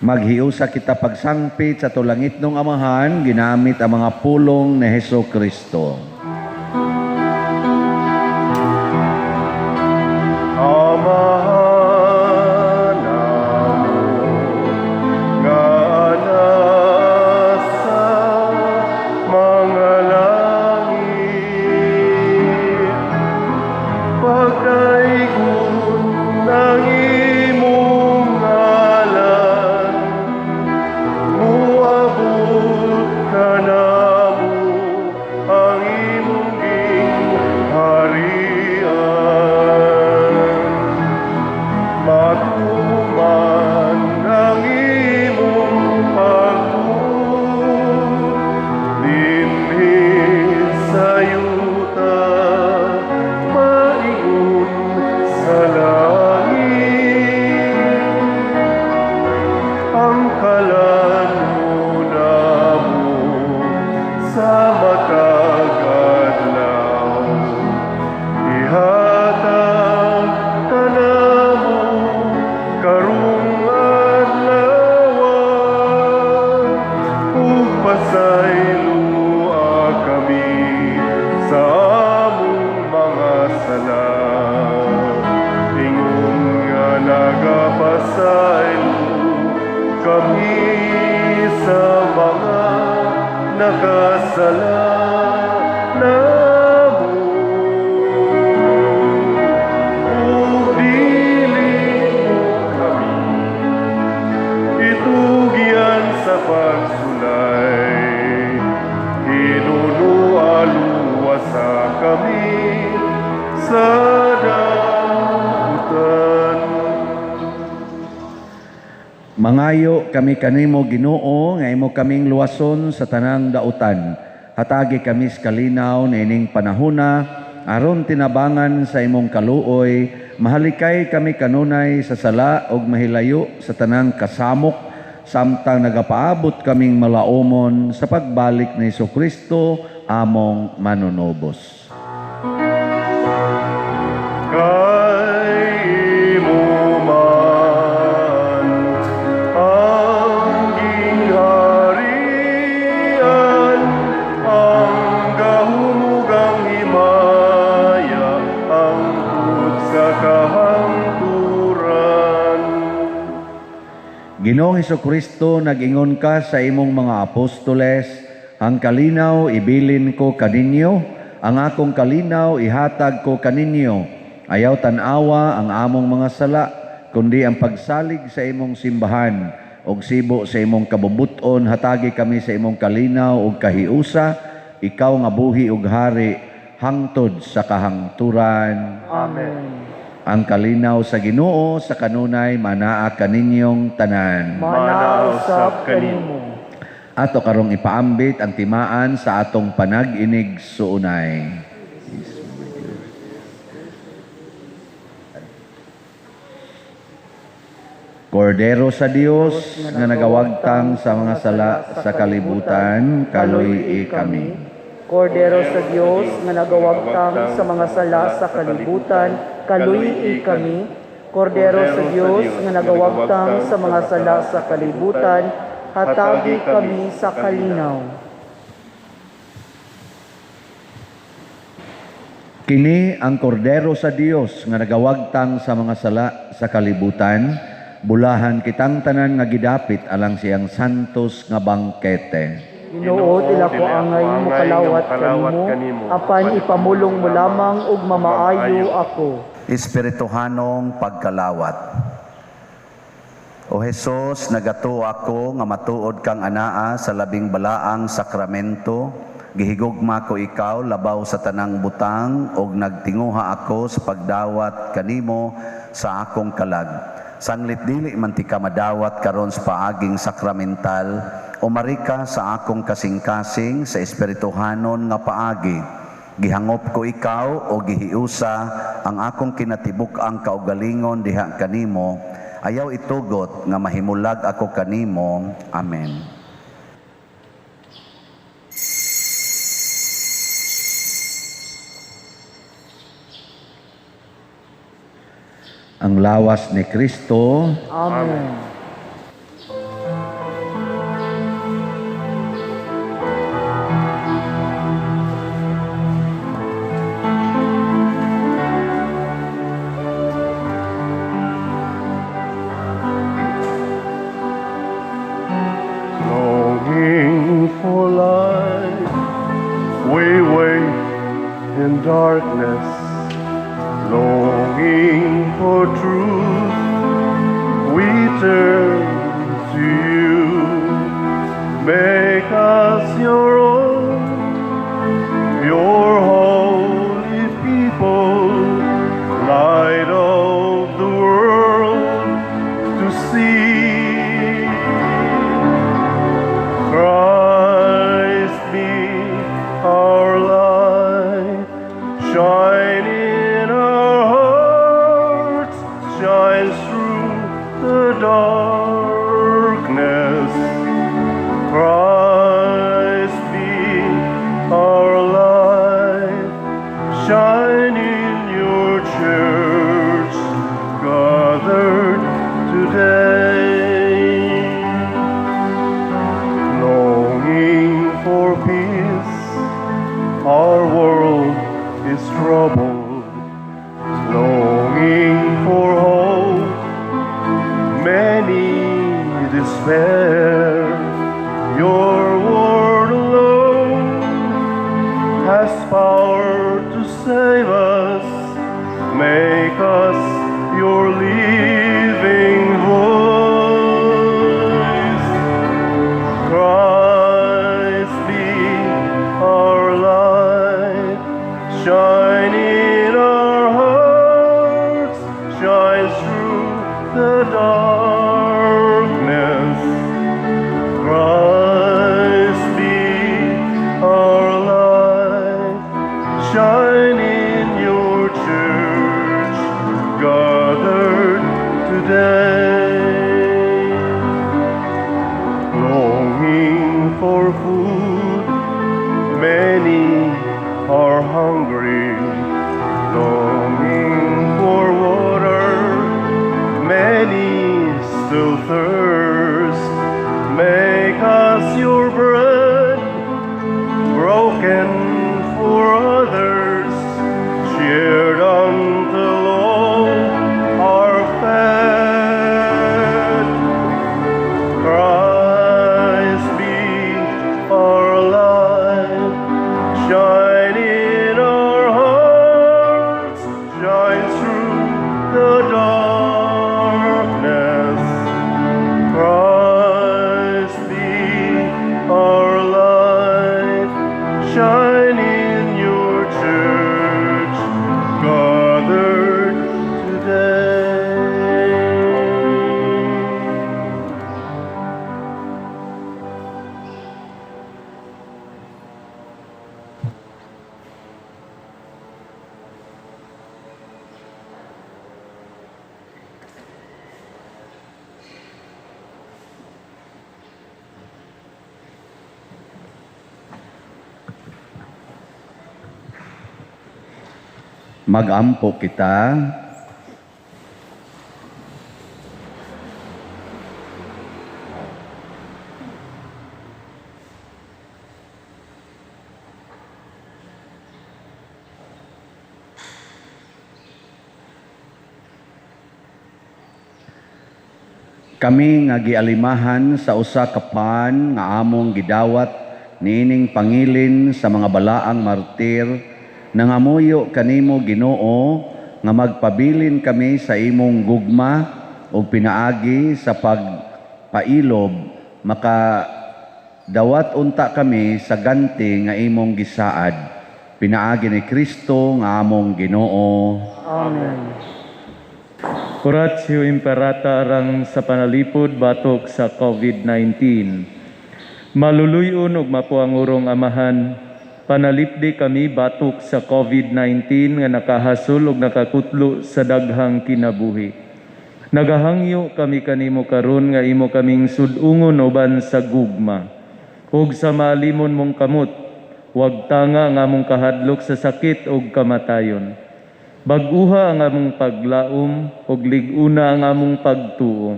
Maghiusa kita pagsangpit sa tulangitnong Amahan, ginamit ang mga pulong ni Hesus Kristo.
Amahan namo nga nasa mga langit, pagdaygon ng imong ngalan, muabot kanamo ang imong gingharian. Matuman ang imong pagbuot dinhi sa yuta, maingon sa langit. Ang kalan mo namo sa matag adlaw, ihatag kanamo karong adlaw, ug pasayloa kami sa among mga sala, ingon nga nagapasaylo kami sa mga nakasala namo. Ug dili mo kami itugyan sa pagsulay, hinunualuwasa kami sa dautan.
Mangayo kami kanimo Ginoo nga imo kaming luwason sa tanang dautan. Hatagi kami sa kalinaw niining panahona aron tinabangan sa imong kaluoy, mahalikay kami kanunay sa sala ug mahilayo sa tanang kasamok, samtang nagapaabot kaming malaumon sa pagbalik ni Jesucristo among manunubos.
Kay imo man ang gingharian, ang gahom ug ang himaya, hangtod sa kahangturan.
Ginoong Hesukristo, nag-ingon ka sa imong mga apostoles, ang kalinaw ibilin ko kaninyo, ang akong kalinaw ihatag ko kaninyo. Ayaw tan-awa ang among mga sala, kundi ang pagsalig sa imong simbahan og sibo sa imong kabubuton, hatagi kami sa imong kalinaw ug kahiusa, ikaw nga buhi ug hari hangtod sa kahangturan.
Amen.
Ang kalinaw sa Ginoo sa kanunay manaa kaninyong tanan.
Manaa usab kanimo.
Ato karong ipaambit ang timaan sa atong panag-inig suunay. Kordero sa Dios nga nagawagtang sa mga sala sa kalibutan, kaluy-i kami.
Kordero sa Dios nga nagawagtang sa mga sala sa kalibutan, kaluy-i kami. Kordero sa Dios nga nagawagtang sa mga sala sa kalibutan, hatagi kami sa kalinaw.
Kini ang kordero sa Dios nga nagawagtang sa mga sala sa kalibutan, bulahan kitang tanan nga gidapit alang siyang santos nga bangkete.
Ginoo, dili ako angay mokalawat kanimo, apan ipamulong mo lamang ug mamaayo ako.
Espirituhanong pagkalawat. O Hesus, nagatuo ako nga matuod kang anaa sa labing balaang sakramento. Gihigugma ko ikaw labaw sa tanang butang ug nagtinguha ako sa pagdawat kanimo sa akong kalag. Sanglit dili man ti ka madawat karon sa paaging sakramental, umari ka sa akong kasing-kasing sa espirituhanon nga paagi. Gihangop ko ikaw o gihiusa ang akong kinatibuk-ang kaugalingon diha kanimo. Ayaw itugot nga mahimulag ako kanimo. Amen. Ang lawas ni Kristo.
Amen.
Longing for light, we wait in darkness. Longing for truth, we turn to you. Make us your own, your holy people, light of the world to see. Christ be our light, shine in our hearts, shine through the darkness. Christ be our light, shine in your church gathered today. Longing for peace, our world is troubled. Longing for hope, many despair. Your word alone has power to save us. Make us your living voice. Christ be our light, shine in our hearts, shine through the darkness. Christ be our light, shine in your church gathered today. Longing for food, many are hungry. Longing for water, many still thirst. Make us your bread, broken for others, shared until all are fed. Christ be our light, shine in our hearts, shine through the darkness. Christ be our light, shine in your church gathered today.
Magampo kita. Kami nga gialimahan sa usa ka pan nga among gidawat niining pangilin sa mga balaang martir, nangamuyo kanimo, Ginoo, nga magpabilin kami sa imong gugma ug pinaagi sa pagpailob maka dawat unta kami sa ganti nga imong gisaad, pinaagi ni Kristo nga among Ginoo.
Amen.
Oratio Imperata alang sa panalipod batok sa COVID-19. Maluluy-on ug mapuangurong Amahan, panalipdi kami batok sa COVID-19 nga nakahasol ug nakakutlo sa daghang kinabuhi. Nagahangyo kami kanimo karon nga imo kaming sud-ungon uban sa gugma ug sa maalimon mong kamot, wagtanga ang among kahadlok sa sakit ug kamatayon. Bag-uha ang among paglaom ug lig-una ang among pagtuo.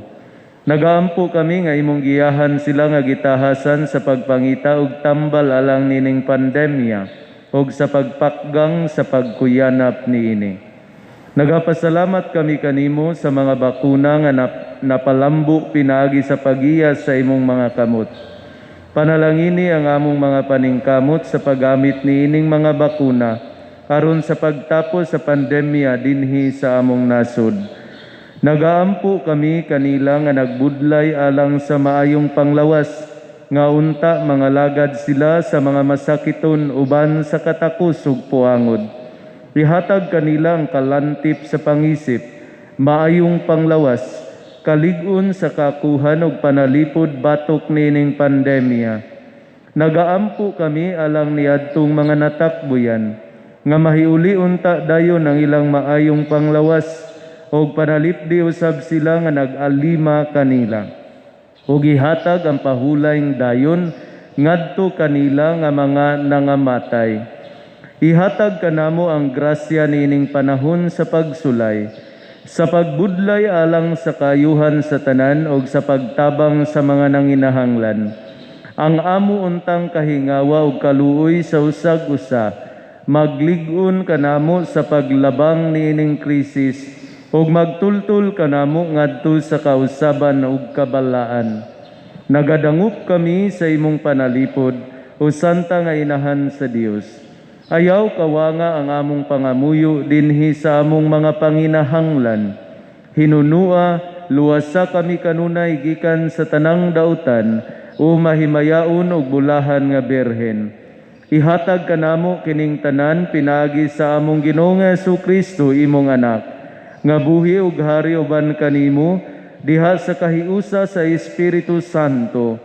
Nagaampo kami nga imong giyahan sila nga gitahasan sa pagpangita og tambal alang nining pandemya ug sa pagpakgang sa pagkuyanap niini. Nagapasalamat kami kanimo sa mga bakuna nga napalambo pinaagi sa pagiya sa imong mga kamot. Panalangini ang among mga paningkamot sa paggamit niining mga bakuna aron sa pagtapos sa pandemya dinhi sa among nasod. Nagaampo kami kanila nga nagbudlay alang sa maayong panglawas, nga unta mga lagad sila sa mga masakiton uban sa katakos ug puangod. Ihatag kanila ang kalantip sa pangisip, maayong panglawas, kalig-on sa kakuhan ug panalipod batok niining pandemya. Nagaampo kami alang niadtong mga natakbuyan, nga mahiuli unta dayon ang ilang maayong panglawas og panalipdi usab sila nga nag-alima kanila. Ug ihatag ang pahulayng dayon ngadto kanila nga mga nangamatay. Ihatag kanamo ang grasya niining panahon sa pagsulay, sa pagbudlay alang sa kayuhan sa tanan og sa pagtabang sa mga nanginahanglan. Ang amo untang kahingawa ug kaluoy sa usag-usa, maglig-on kanamo sa paglabang niining krisis ug magtultul kanamo ngadto sa kausaban ug kabalaan. Nagadangop kami sa imong panalipod, o Santa nga Inahan sa Dios. Ayaw kawanga ang among pangamuyo dinhi sa among mga panginahanglan. Hinunua, luwasa kami kanunay gikan sa tanang dautan o mahimayaon ug bulahan nga birhen. Ihatag kanamo kining tanan pinaagi sa among Ginoong Kristo, imong anak, nga buhi ug hari uban kanimo diha sa kahiusa sa Espiritu Santo,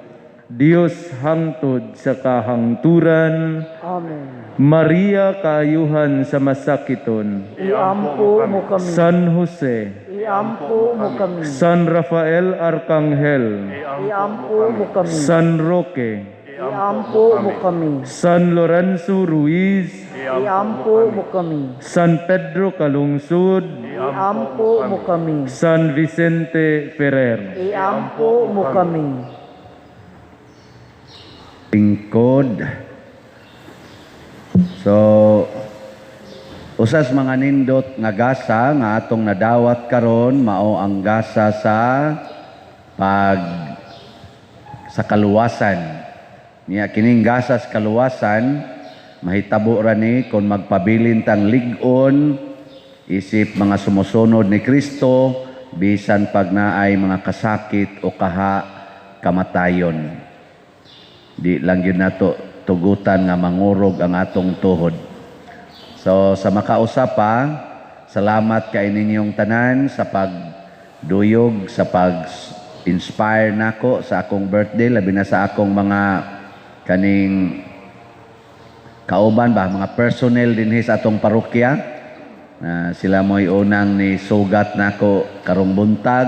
Dios hangtod sa kahangturan.
Amen.
Maria, kaayuhan sa masakiton.
Iampo mo kami.
San Jose.
Iampo mo kami.
San Rafael Arcangel.
Iampo mo kami.
San Roque.
Iampo mo kami.
San Lorenzo Ruiz.
Iampo mo kami.
San Pedro Calungsod.
Iampo mo kami.
San Vicente Ferrer.
Iampo mo kami.
Lingkod. So, usas mga nindot nga gasa nga atong nadawat karon mao ang gasa sa pag sa kaluwasan. Niya kining gasa sa kaluwasan mahitabo ra ni kon magpabilin tang lig-on isip mga sumusunod ni Kristo bisan pag naay mga kasakit o kaha kamatayon. Di lang yun nato tugutan nga mangurog ang atong tuhod. So sa makausa pa, salamat kay ninyong tanan sa pagduyog, sa pag-inspire nako sa akong birthday, labi na sa akong mga kaning kauban ba, mga personnel dinhi sa atong parokya. Na sila mo'y unang ni sugat nako karong buntag,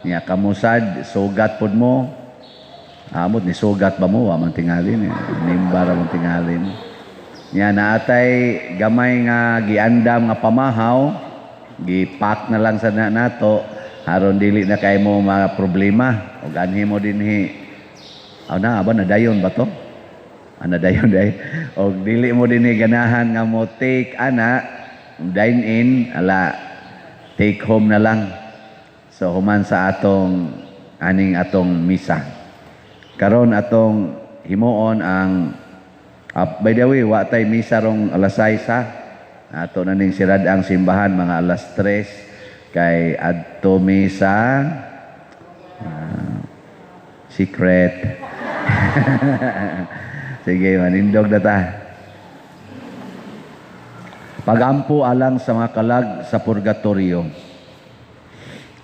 niya kamusad, sugat pod mo. Amot ni sugat ba mo, wa man tingalin eh. Nimba ra man tingalin. Niya naatay gamay nga giandam nga pamahaw, gipak na lang sa nato aron dili na kay mo mga problema og anhi mo dinhi. Aw na aba nadayon ba to? Ah, nadayon day. Og dili mo dinhi ganahan nga mo take ana, dine in ala take home na lang. So human sa atong aning atong misa. Karon atong himuon ang by the way, wa tay misa rong alas 6 ha. Ato na ning sirad ang simbahan mga alas 3 kay adto misa secret. Sige, manindog na ta. Pagampo alang sa mga kalag sa purgatorio.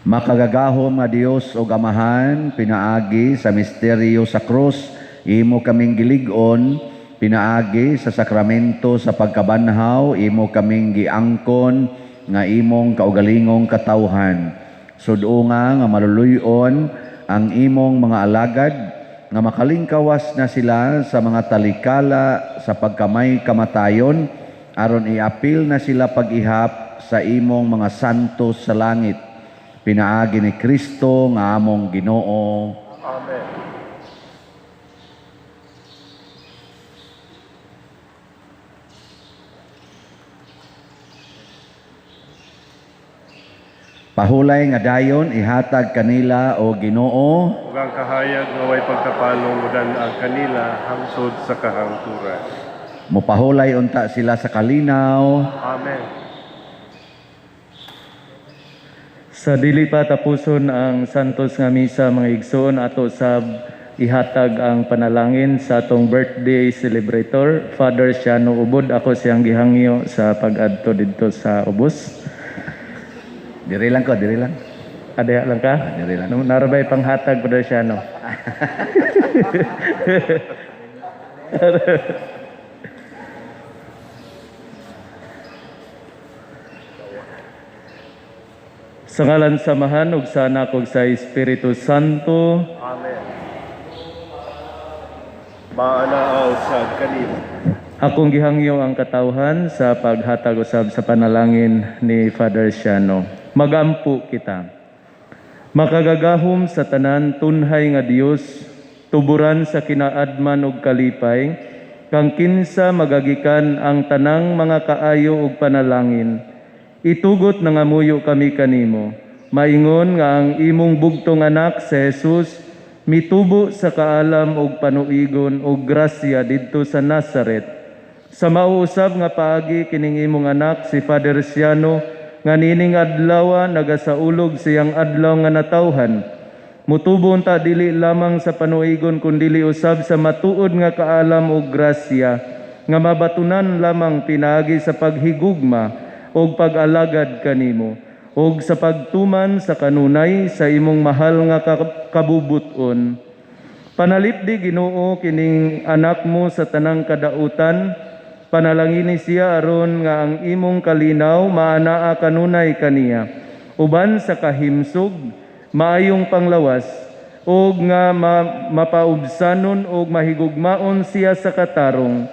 Makagagahom nga Dios ug Amahan, pinaagi sa misteryo sa krus, imo kaming gilig-on, pinaagi sa sakramento sa pagkabanhaw, imo kaming giangkon nga imong kaugalingong katawhan. Sud-unga nga maluluy-on ang imong mga alagad, nga makalingkawas na sila sa mga talikala sa pagkamay kamatayon, aron iapil na sila pag-ihap sa imong mga santo sa langit. Pinaagi ni Kristo nga among Ginoo.
Amen.
Pahulay nga dayon ihatag kanila o Ginoo,
ug ang kahayag nga way pagkapalong udan ang kanila hangtod sa kahangturan.
Mopahulay unta sila sa kalinaw.
Amen.
Sa dili pa tapuson ang Santos nga Misa, mga igsoon, ato sab ihatag ang panalangin sa atong birthday celebrator, Father Siano Ubod. Ako siyang gihangyo sa pag-adto didto sa ubos.
Diri lang ko, diri lang.
Adaya lang ka?
Diri lang.
Narabay panghatag, Father Siano. Sa ngalan sa Amahan ug sa Anak ug sa Espiritu Santo.
Amen. Maanaaw sa kanila.
Akong gihangyo ang katawhan sa paghatag usab sa panalangin ni Father Siano. Magampo kita. Makagagahom sa tanan tunhay nga Dios, tuburan sa kinaadman ug kalipay, kang kinsa magagikan ang tanang mga kaayo ug panalangin. Itugot na ngamuyo kami kanimo. Maingon nga ang imong bugtong anak si Jesus mitubo sa kaalam ug panuigon ug grasya didto sa Nazaret. Sa mauusab nga paagi kining imong anak si Father Siano nga nining adlaw nagasaulog siyang adlaw nga natawhan. Mutubo unta dili lamang sa panuigon kundili usab sa matuod nga kaalam ug grasya nga mabatunan lamang pinaagi sa paghigugma og pag-alagad kanimo og sa pagtuman sa kanunay sa imong mahal nga kabubuton. Panalipdi Ginoo kining anak mo sa tanang kadautan, panalangini siya aron nga ang imong kalinaw maanaa kanunay kaniya, uban sa kahimsog, maayong panglawas, og nga mapaubsanon og mahigugmaon siya sa katarong.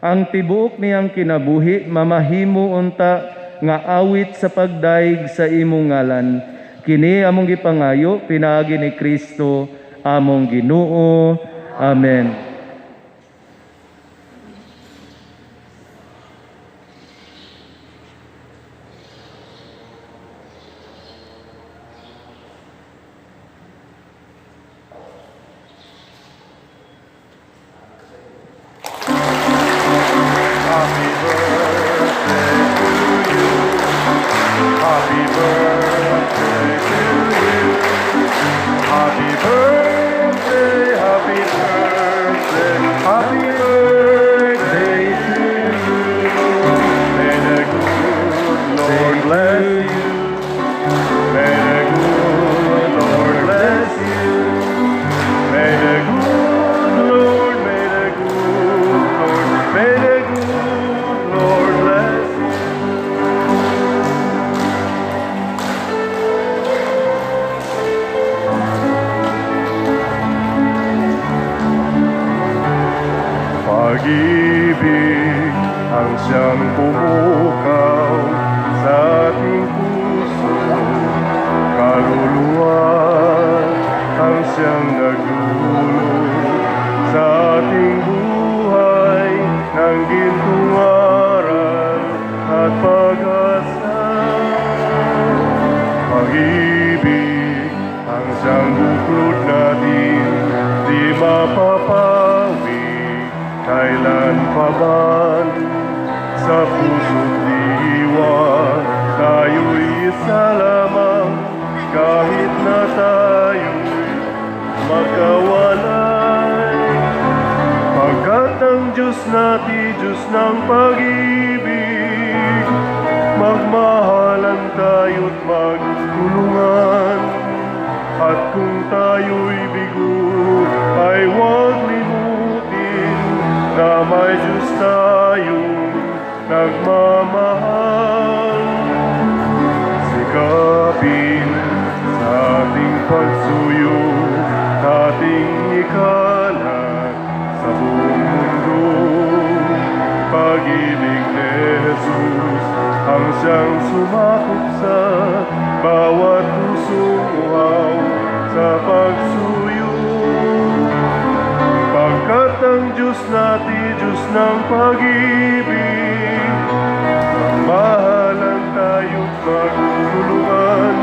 Ang tibuok niyang kinabuhi mamahimo unta nga awit sa pagdaig sa imong ngalan. Kini among gipangayo pinaagi ni Kristo among Ginoo. Amen.
Happy birthday to you. Happy birthday to you. Happy birthday, happy birthday, happy birthday to you. May the good Lord bless you. May the good Lord bless you. May the good Lord, may the good Lord, may the good Lord bless you. Pag-ibig ang siyang pumukaw sa ating puso, kaluluwa ang siyang nagdulot sa ating buhay ng gintong aral at pag-asa. Pag-ibig ang siyang Kailan pa man sa puso't diwa, tayo'y isa lamang kahit na tayo'y magkawalay. Pagkat ang Diyos natin, Diyos ng pag-ibig, magmahalan tayo't magtulungan. At kung tayo'y bigo, ay huwag limutin na may Diyos tayong nagmamahal. Sikapin sa ating pagsuyo, ating ikalat sa buong mundo. Pag-ibig ni Jesus ang siyang sumakop sa bawat pusong uhaw sa pagsuyo. Pagkat ang Diyos natin, Diyos ng pag-ibig, magmahalan tayo't magtulungan.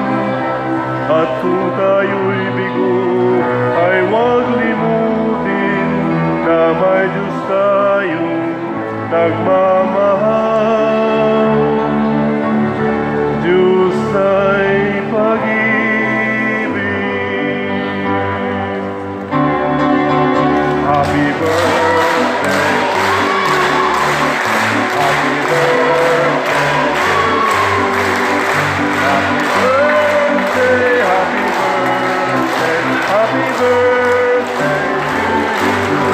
At kung tayo'y bigo, ay huwag limutin na may Diyos tayong nagmamahal. Diyos ay pag-ibig. Happy birthday to you. Happy birthday to you. Happy birthday, happy birthday, happy birthday to you.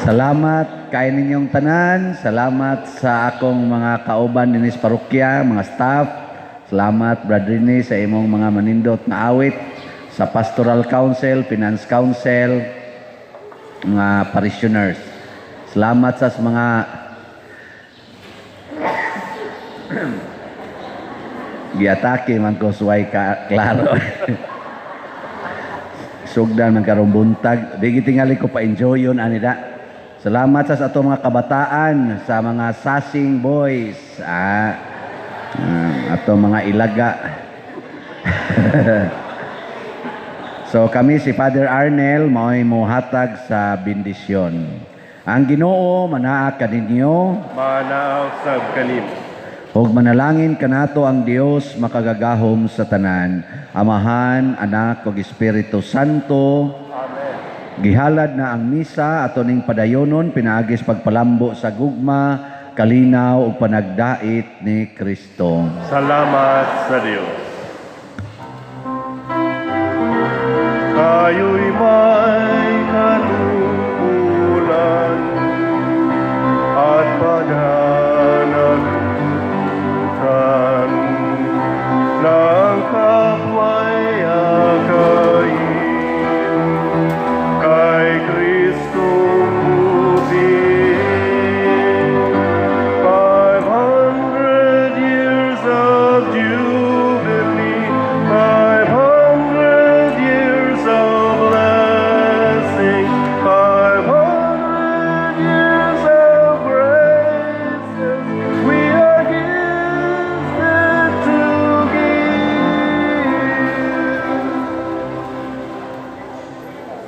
Salamat kay ninyong tanan. Salamat sa akong mga kauban dinhi sa parokya, mga staff. Salamat, Brad Rene, sa imong mga manindot na awit sa Pastoral Council, Finance Council, mga parishioners. Salamat sa mga giatake man ko suway ka klaro. Sugdan man karong buntag. Di gitingali ko pa enjoy yun ani da. Salamat sa atong mga kabataan, sa mga sasing boys, atong mga ilaga. So kami si Father Arnel mao'y mohatag sa bendisyon. Ang Ginoo manaa kaninyo,
Manaa sab kanimo.
Ug manalangin kanato ang Dios makagagahom sa tanan, Amahan, Anak ug Espiritu Santo.
Amen.
Gihalad na ang misa ato ning padayonon pinaagis pagpalambo sa gugma, kalinaw ug panagdait ni Kristo.
Salamat sa Dios. Tayo'y